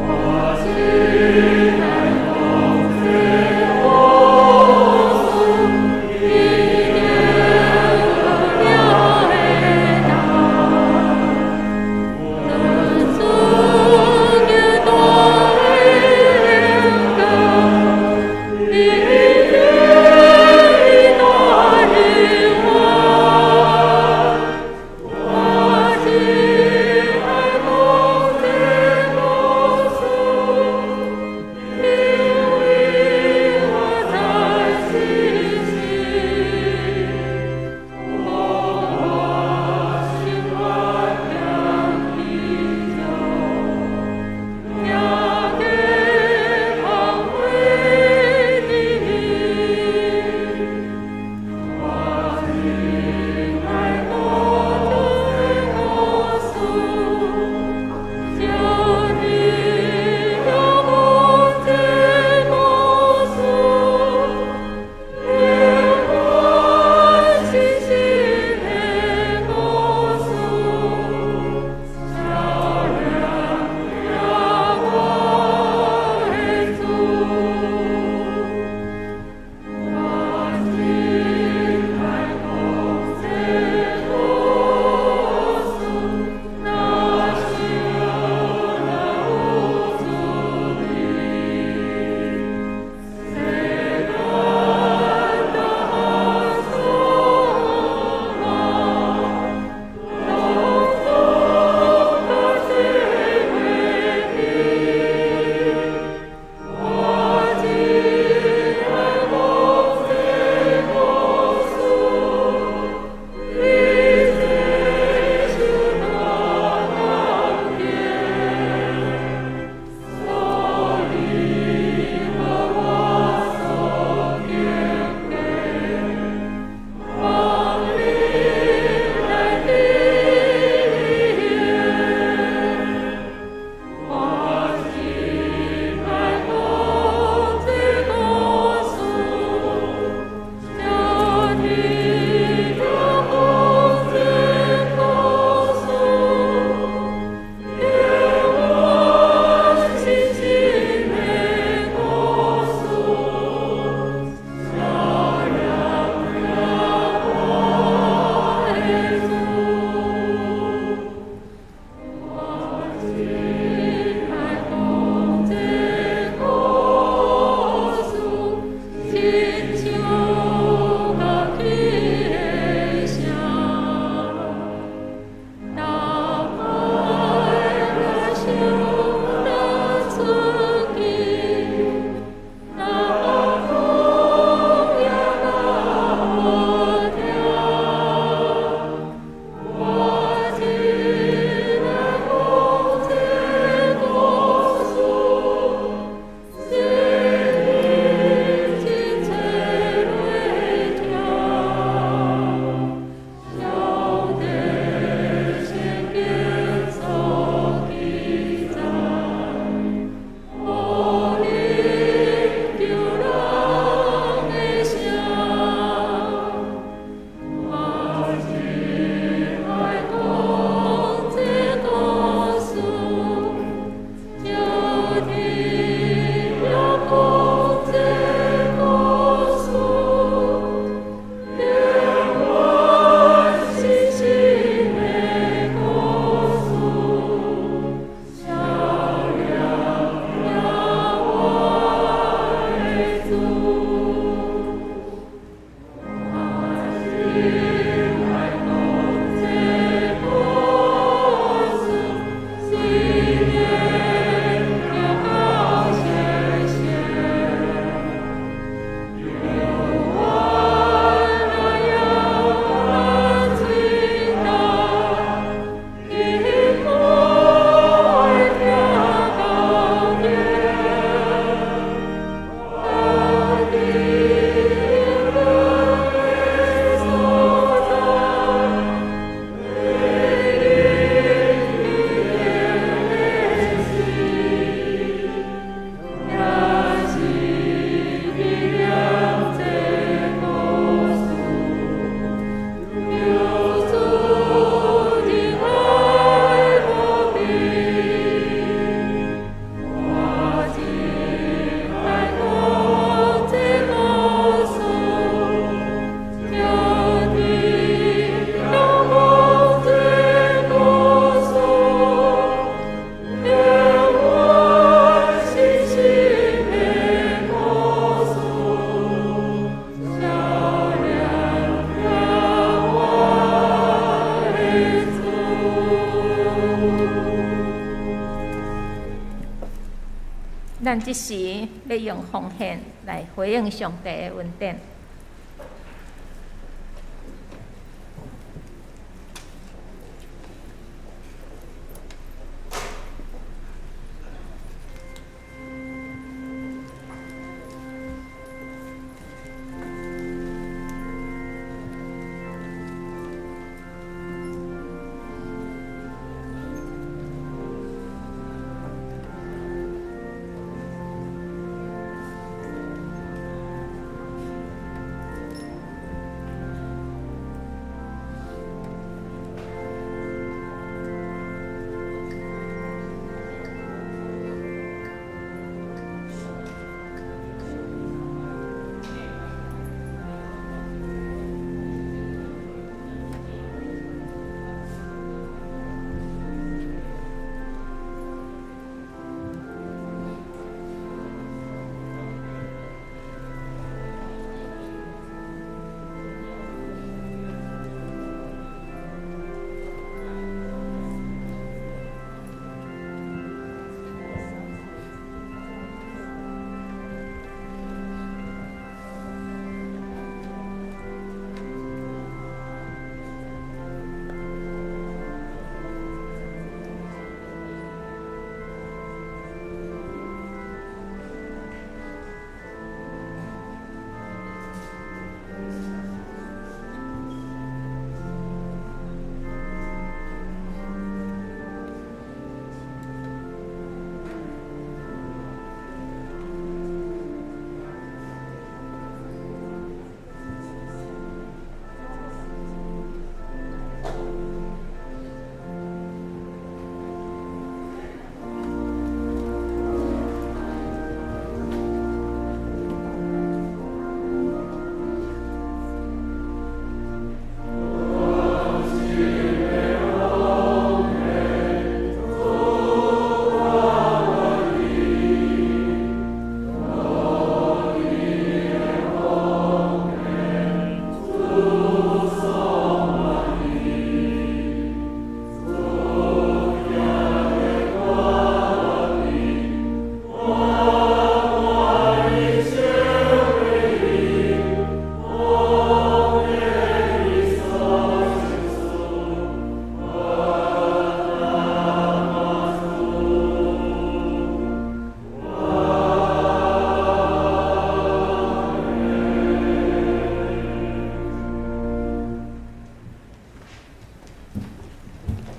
我真愛講這咱這時欲用奉獻來回應上帝的恩典。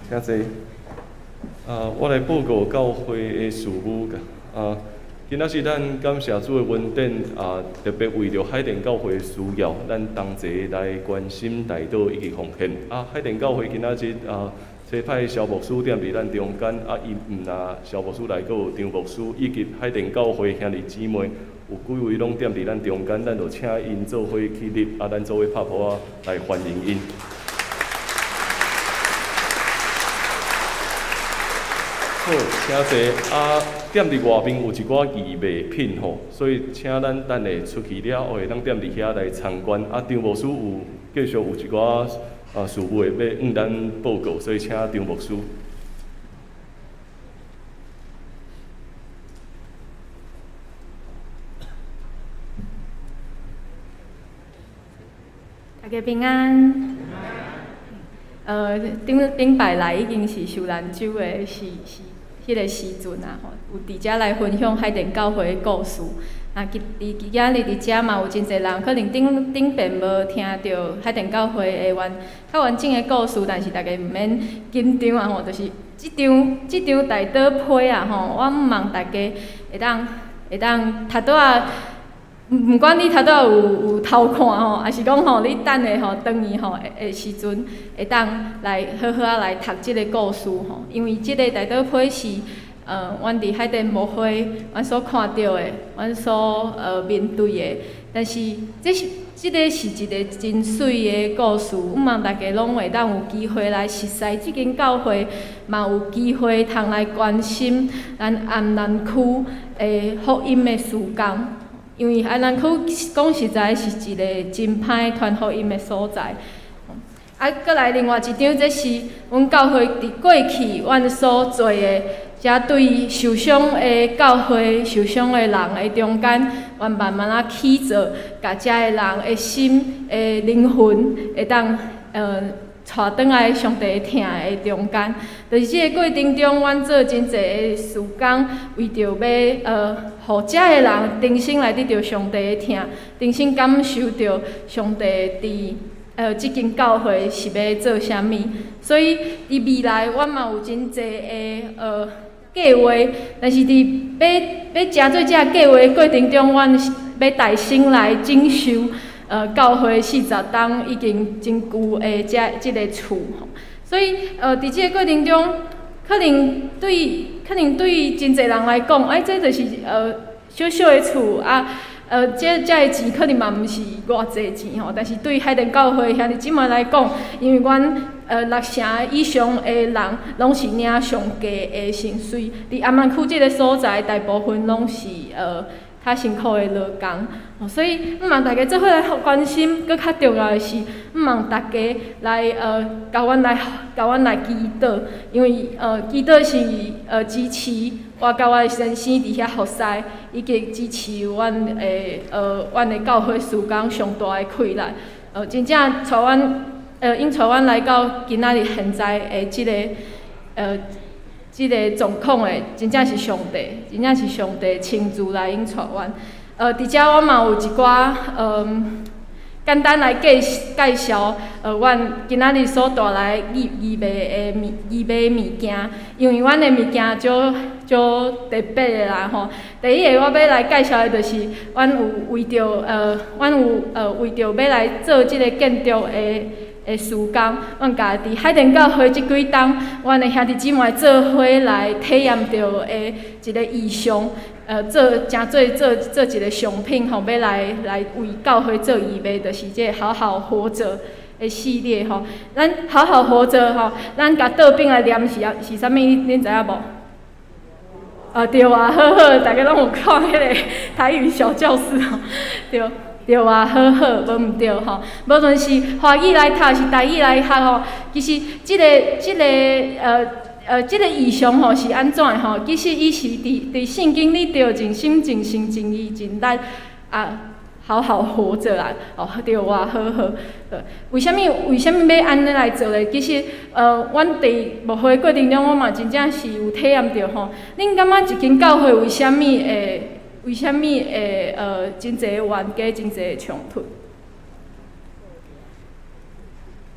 請坐。我來報告教會的事務。今仔日咱感謝主的恩典，特別為著海淀教會的需要，咱同齊來關心代禱以及奉獻。海淀教會今仔日差派蕭牧師踮佇咱中間，伊毋若蕭牧師來，閣有張牧師以及海淀教會兄弟姊妹，有幾位攏踮佇咱中間，咱就請𪜶做伙起立，咱做伙拍噗仔來歡迎𪜶。好，請坐。踮佇外面有一寡義賣品吼，所以請咱等下出去了後，會當踮佇遐來參觀。張牧師有繼續有一寡事務會欲向咱報告，所以請張牧師。大家平安。頂頂擺來已經是受難週的時時彼个時陣啊吼，有佇遮來分享海淀教會的故事。佇佇今仔日佇遮嘛有真濟人，可能頂頂遍無聽著海淀教會的完較完整的故事，但是大家毋免緊張啊吼，就是這張這張代禱批啊吼，我毋望大家會當會當頭拄仔。毋管你頭拄仔有有偷看吼，抑是講吼，你等下吼轉去吼的時陣，會當來好好仔來讀這个故事吼。因為這个代禱批是，阮佇海淀牧會，阮所看著的，阮所面對的。但是這是這个是一个真媠的故事，毋望大家攏會當有機會來熟似這間教會，嘛有機會通來關心咱安南區的福音的事工。因為安南區講實在是一個真歹傳福音的所在。閣來另外一張，這是阮教會佇過去阮所做的遮對受傷的教會、受傷的人的中間，阮慢慢仔起造，共遮的人的心、的靈魂會當帶轉來上帝疼的中間。就是這个過程中，阮做真濟的事工，為著欲予遮的人重新來得著上帝的疼，重新感受著上帝佇這間教會是欲做啥物。所以佇未來，阮嘛有真濟的計劃，但是佇欲成做這个計劃的過程中，阮欲帶先來整修教會40冬已經真舊的這个厝吼。所以佇這个過程中，可能對真濟人來講，哎，這就是小小的厝啊，這的錢可能嘛毋是偌濟錢吼，但是對海淀教會兄弟姊妹來講，因為阮六成以上的人攏是領上低的薪水，佇安曼區這个所在，大部分攏是較辛苦的勞工，所以毋望大家做伙來關心，閣較重要的是，毋望大家來共阮來祈禱，因為祈禱是支持我佮我的先生佇遐服侍，以及支持阮的教會事工上大的氣力。真正帶阮𪜶帶阮來到今仔日現在的這个狀況的，真正是上帝，真正是上帝親自來引帶阮。佇遮我嘛有一寡簡單來介紹，阮今仔日所帶來義賣的物件，因為阮的物件足足特別的啦吼。第一个我欲來介紹的就是，阮有為著欲來做這个建築的事工，阮共佇海淀教會這幾冬，阮的兄弟姊妹做伙來體驗著的一个異象，做誠做做做一个商品吼，欲來為教會做義賣，就是這个好好活著的系列吼。咱好好活著吼，咱共倒反來念是啥物？恁知影無？啊對啊，好好，大家攏有看彼个台語小教室吼，對。對啊，好好，無毋對吼。無論是華語來讀，是台語來學吼，其實這个異象吼是按怎的吼？其實伊是佇聖經裡頭盡心盡性盡意盡力啊，好好活著啦。哦，對啊，好好。為啥物欲按呢來做咧？其實，阮佇牧會過程中，我嘛真正是有體驗著吼。恁感覺一間教會為啥物會真濟冤家，真濟衝突？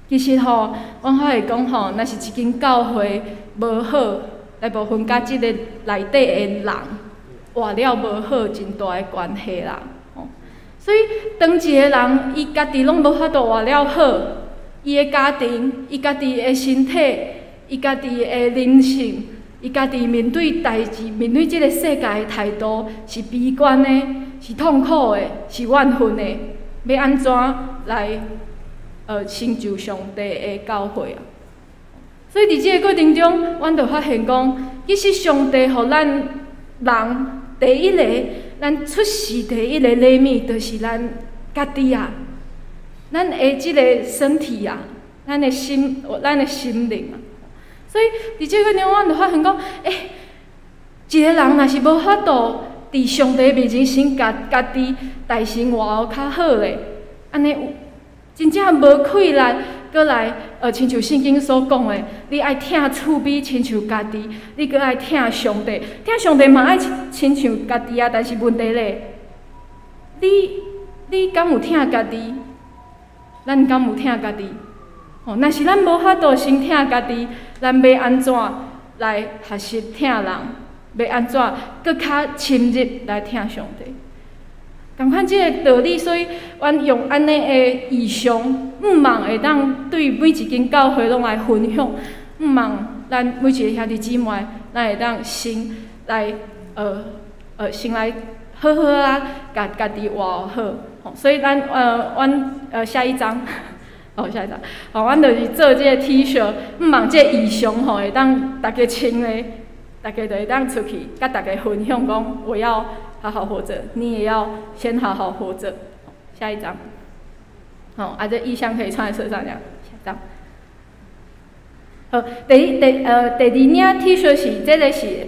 其實吼，阮發現講吼，若是一間教會無好，大部分佮這個內底的人活了無好，真大的關係啦。吼，所以當一個人伊家己攏無法度活了好，伊的家庭、伊家己的身體、伊家己的靈性，伊家己面對代誌、面對這个世界的態度是悲觀的，是痛苦的，是怨恨的，欲按怎來成就上帝的教會啊？所以佇這个過程中，阮就發現講，其實上帝予咱人第一個，咱出世第一個禮物，就是咱家己啊，咱的這个身體啊，咱的心，咱的心靈啊。所以，佇這个中，阮就發現講，欸，一個人若是無法度佇上帝面前先共家己代先活較好咧，按呢真正無氣力，閣來親像聖經所講的，你愛疼厝邊親像家己，你閣愛疼上帝，疼上帝嘛愛親像家己啊。但是問題咧，你敢有疼家己？咱敢有疼家己？吼，若是咱無法度先疼家己，咱欲按怎來學習疼人？欲按怎閣較深入來疼上帝？仝款這个道理，所以阮用按呢的異象，毋望會當對每一間教會攏來分享，毋望咱每一個兄弟姊妹，咱會當先來好好啊，共家己活好。所以阮下一張。哦，下一張，吼，阮就是做這个 T-shirt，毋望這个異象吼會當大家穿咧，大家就會當出去，佮大家分享講，我要好好活著，你也要先好好活著。下一張，吼，啊，這異象可以穿在身上這樣。下一張。好，第第呃第二领 T-shirt 是這个是，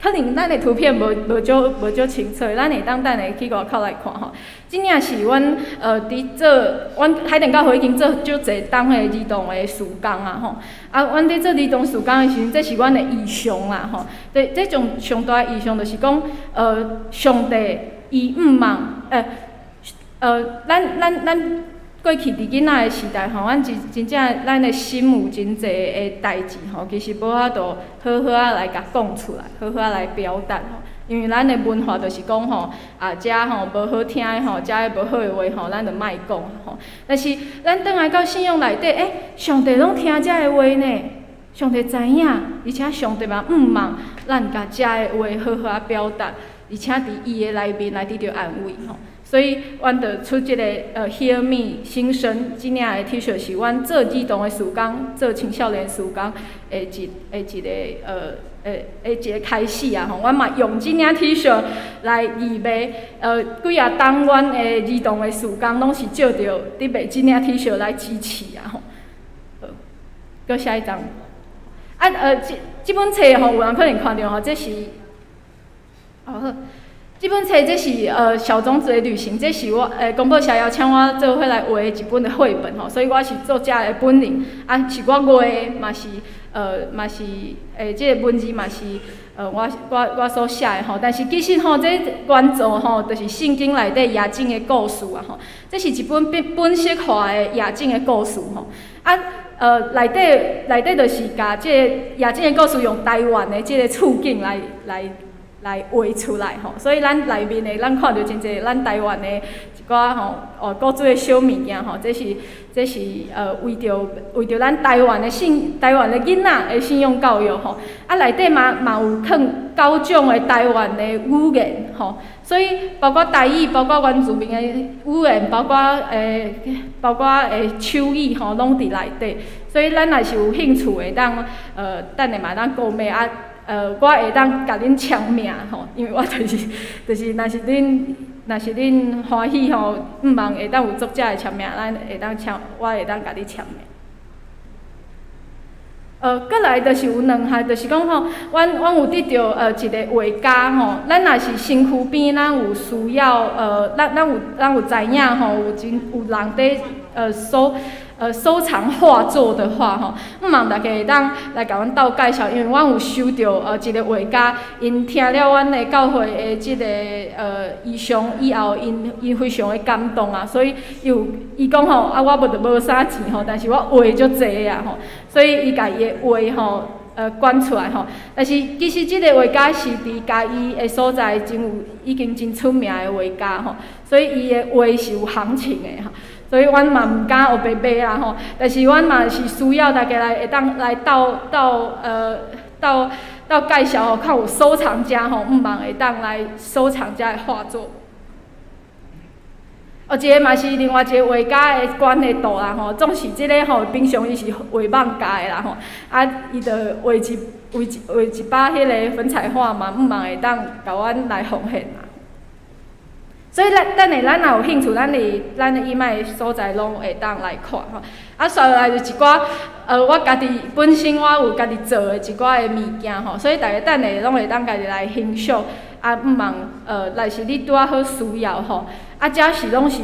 可能咱的圖片無足清楚，咱會當等下去外口來看吼。這領是阮佇做，阮海淀教會已經做足濟冬的兒童的事工啊吼。啊，阮佇做兒童事工的時陣，這是阮的異象啦吼。這種上大的異象就是講，上帝伊毋望，咱過去佇囡仔的時代吼，阮真正咱的心有真濟的代誌吼，其實無法度好好仔來共講出來，好好仔來表達吼。因為咱的文化就是講吼，啊，遮吼無好聽的吼，遮無好的話吼，咱就莫講吼。但是咱轉來到信仰內底，欸，上帝攏聽遮的話呢，上帝知影，而且上帝嘛向望咱共遮的話好好仔表達，而且佇伊的內面來得著安慰吼。所以，阮就出這个Hear Me 心聲，這領的 T-shirt 是阮做兒童的事工，做青少年事工的一個開始啊吼。阮嘛用這領 T-shirt 來義賣，幾若冬阮的兒童的事工攏是借著佇賣這領 T-shirt 來支持啊吼。好，閣下一張。啊這本冊吼，有人可能看著吼，這是，哦好。這本冊這是小種子的旅行，這是我公布社邀請我做伙來畫的一本的繪本吼，所以我是作者的本人，啊是我畫的，嘛是這个文字嘛是我所寫的吼，但是其實吼，這原作吼，就是聖經內底夜景的故事啊吼，這是一本本色化的夜景的故事吼，啊內底就是共這个夜景的故事用台灣的這个處境來畫出來吼，所以咱內面的咱看著真濟咱台灣的一寡吼古蹟的小物件吼，這是為著咱台灣的囡仔的信仰教育吼，啊內底嘛有囥九種的台灣的語言吼，所以包括台語，包括原住民的語言，包括手語吼，攏佇內底。所以咱若是有興趣會當等下嘛會當購買啊。我會當共恁簽名吼，因為我就是，若是恁歡喜吼，向望會當有作者的簽名，咱會當簽，我會當共你簽名。閣來就是有兩項，就是講吼，阮有得著一个畫家吼，咱若是身軀邊，咱有需要咱有知影吼，有真有人佇收藏畫作的話吼，向望大家會當來共阮鬥介紹，因為阮有收著一个畫家，𪜶聽了阮的教會的這个異象以後，𪜶非常的感動啊，所以伊有伊講吼，啊我無就無啥錢吼，但是我畫足濟啊吼，所以伊共伊的畫吼捐出來吼。但是其實這个畫家是佇嘉義的所在真有已經真出名的畫家吼，所以伊的畫是有行情的吼。所以阮嘛毋敢烏白買啦吼，但是阮嘛是需要大家來會當來鬥介紹吼，較有收藏家吼，向望會當來收藏遮的畫作。哦，這個嘛是另外一個畫家的捐的圖啦吼，總是這个吼，平常伊是畫艋舺的啦吼，啊，伊就畫一擺彼个粉彩畫嘛，向望會當共阮來奉獻啦。所以咱等下咱若有興趣，咱佇咱的義賣所在攏會當來看吼。啊，紲落來就一寡，我家己本身我有家己做的一寡的物件吼，所以大家等下攏會當家己來欣賞。啊，向望若是你拄仔好需要吼，啊，這是攏是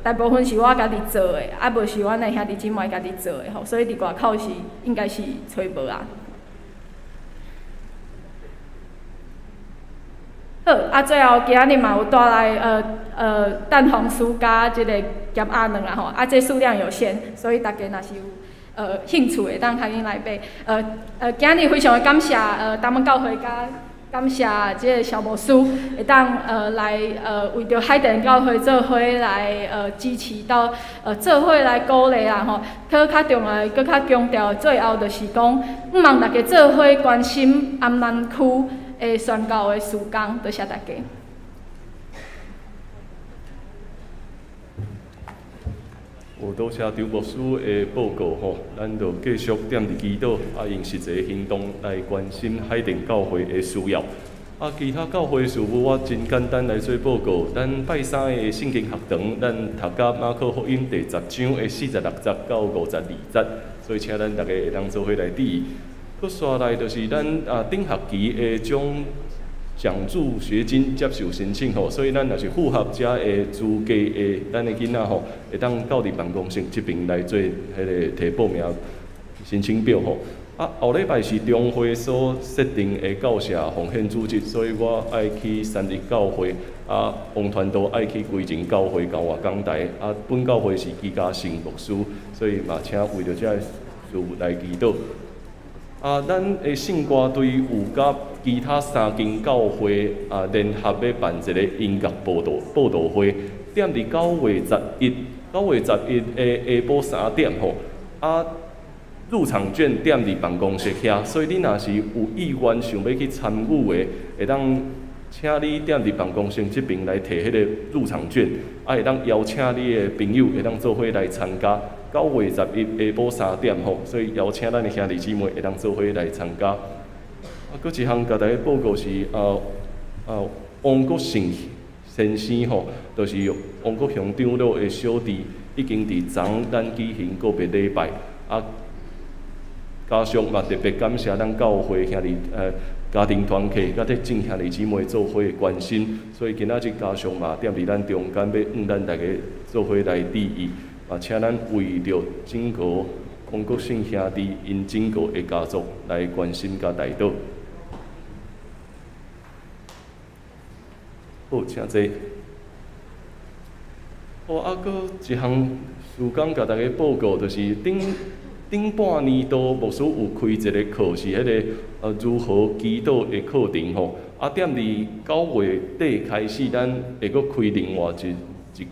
大部分是我家己做的，啊，無是阮的兄弟姊妹家己做的吼，所以佇外口是應該是揣無啊。好，啊，最後今仔日嘛有帶來蛋黃酥佮這個鹹鴨卵啦吼，啊，這數量有限，所以大家若是有興趣會當較緊來買。今仔日非常的感謝東門教會佮感謝這個蕭牧師會當來為著海淀教會做伙來支持到做伙來鼓勵啦吼。閣較重要，閣較強調，最後就是講，向望大家做伙關心安南區的宣教的事工，多謝大家。有多謝張牧師的報告吼，咱就繼續踮佇祈禱，啊，用實際行動來關心海淀教會的需要。啊。啊，其他教會事務我真簡單來做報告。咱拜三的聖經學堂，咱讀甲馬可福音第十章的46節到52節，所以請咱逐家會當做伙來注意。閣紲來就是咱頂學期會將獎助學金接受申請吼，所以咱若是符合遮的資格的，咱的囡仔吼，會當到佇辦公室這爿來做彼个提報名申請表吼。啊，後禮拜是中會所設定的教社奉獻主日，所以我愛去三一教會，啊，王傳道愛去歸仁教會交換講台，啊，本教會是基嘉誠牧師，所以嘛，請為著這个事來祈禱。啊，咱的聖歌隊有佮其他三間教會啊聯合欲辦一個音樂報道會，踮佇9月11，9月11的下晡3點吼，啊。入場券踮佇辦公室遐，所以你若是有意願想欲去參與的，會當請你踮佇辦公室這爿來提彼个入場券，啊，會當邀請你的朋友會當做伙來參加。9月11下晡3點吼，所以邀請咱的兄弟姊妹會當做伙來參加。啊，閣一項共大家報告是王國成先生吼，就是王國雄長老的小弟，已經佇昨咱舉行告別禮拜啊。家屬嘛特別感謝咱教會兄弟家庭團契，佮佇眾兄弟姊妹做伙關心，所以今仔日家屬嘛踮佇咱中間，欲向咱逐家做伙來致意，嘛請咱為著整個王國勝兄弟𪜶整個的家族來關心佮代禱。好，請坐。好，啊，閣一項事工共大家報告，就是頂頂半年度牧師有開一個課，是彼个如何祈禱的課程吼。啊，踮佇9月底開始，咱會閣開另外一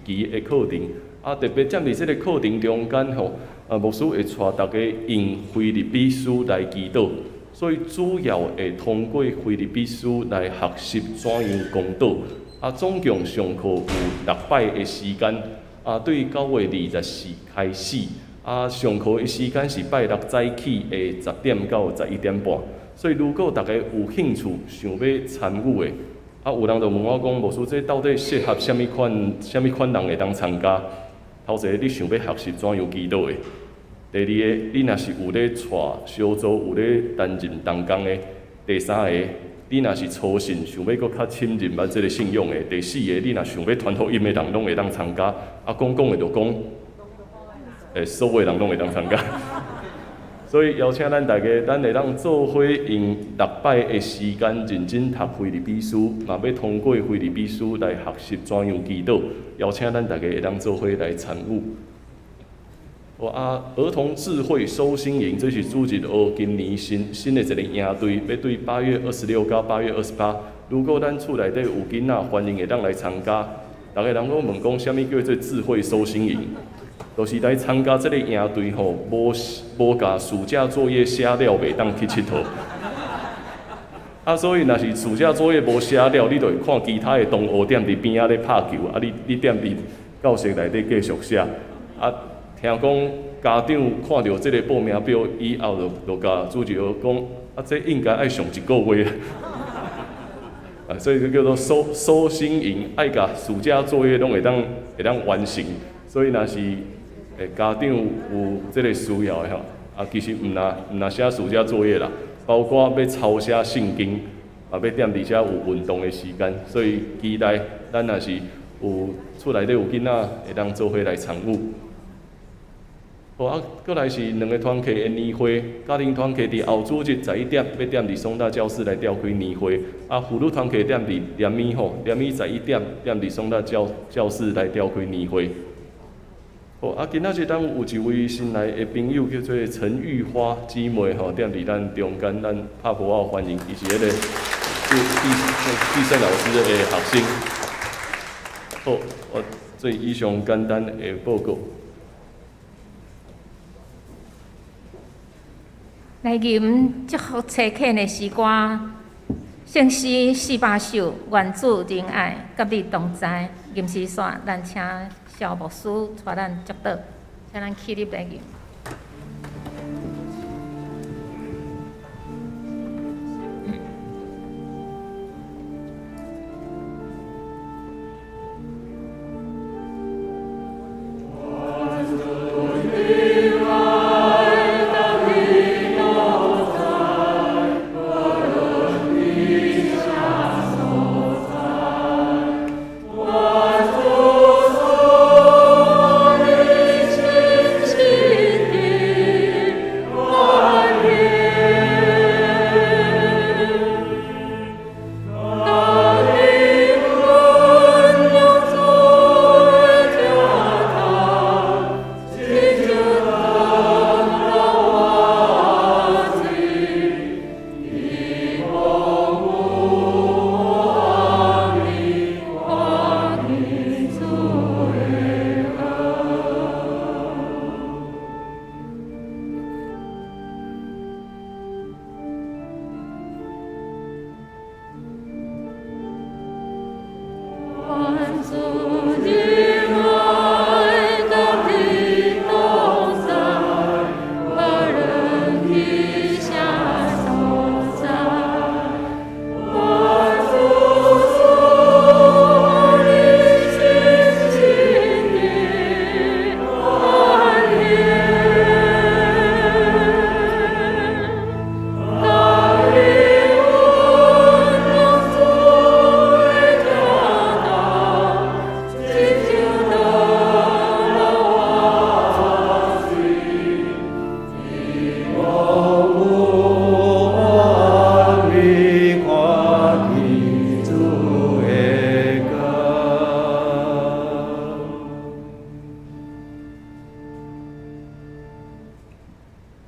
期的課程。啊，特別踮佇這个課程中間吼，啊，牧師會帶大家用腓立比書來祈禱，所以主要會通過腓立比書來學習怎樣講禱。啊，總共上課有六擺的時間，啊，對9月24開始。啊，上課的時間是拜六早起的10點到11點半，所以如果大家有興趣想欲參與的，啊，有人就問我講，牧師，這到底適合啥物款、啥物款人會當參加？頭一个，你想欲學習怎樣祈禱的；第二个，你若是有咧帶小組、有咧擔任同工的；第三个，你若是初信，想欲閣較深入捌這个信仰的；第四个，你若想欲傳福音的人，攏會當參加。啊，講講的就講。所有人攏會當參加，所以邀請咱大家，咱會當做伙用六擺的時間認真讀腓立比書，嘛欲通過腓立比書來學習怎樣祈禱。邀請咱大家會當做伙來參與。哦啊，兒童智慧收心營，這是主日學今年新新的一個營隊，欲對8月26到8月28。如果咱厝內底有囡仔，歡迎會當來參加。逐家人攏問講，啥物叫做智慧收心營？就是來參加這个營隊吼，無無共暑假作業寫了，袂當去𨑨迌。啊，所以若是暑假作業無寫了，你就會看其他的同學踮佇邊仔咧拍球，啊你你踮佇教室內底繼續寫。啊，聽講家長看著這个報名表以後就，就共主日學講，啊，這應該愛上一个月。啊，所以這叫做收收心營，愛共暑假作業攏會當完成。所以若是家長有這个需要的吼，啊，其實毋若寫暑假作業啦，包括欲抄寫聖經，啊，欲踮佇遮有運動的時間，所以期待咱若是有厝內底有囡仔，會當做伙來參與。好啊，閣來是兩个團契的年會，家庭團契佇後主日11點，欲踮佇松大教室來召開年會。啊，婦女團契踮佇連暝吼，連暝11點，踮佇松大教室來召開年會。好啊，今仔日咱有一位新來的朋友，叫做陳玉花姊妹吼，踮佇咱中間，咱拍噗仔歡迎，伊是彼个畢勝老師的學生。好，我做以上簡單的報告。來吟祝福差遣的詩歌，聖詩400首，願主仁愛佮你同在。吟詩煞，咱請蕭牧師帶咱祝禱，請咱起立來吟。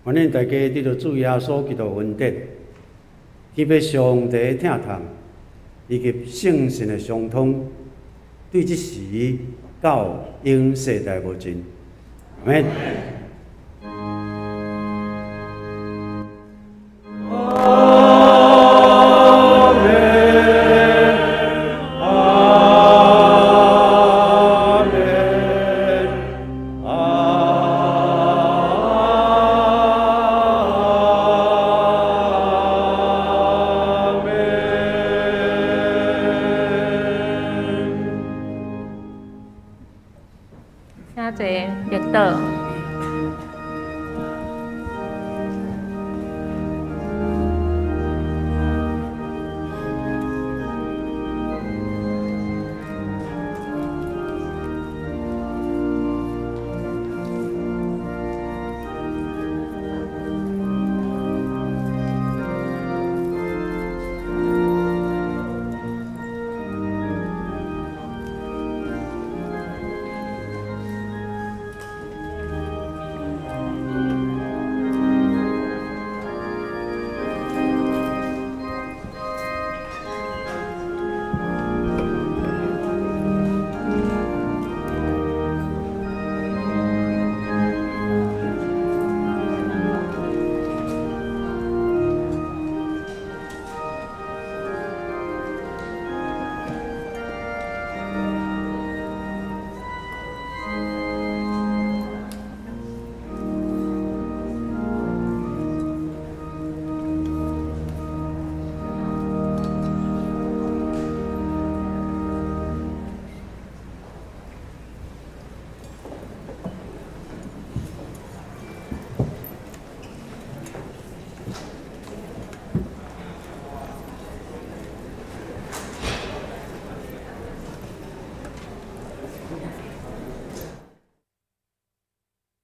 愿恁大家得著主耶穌基督恩典，天父上帝的疼痛，以及聖神的相通，對這時到永世代無盡。阿們。請坐，默禱。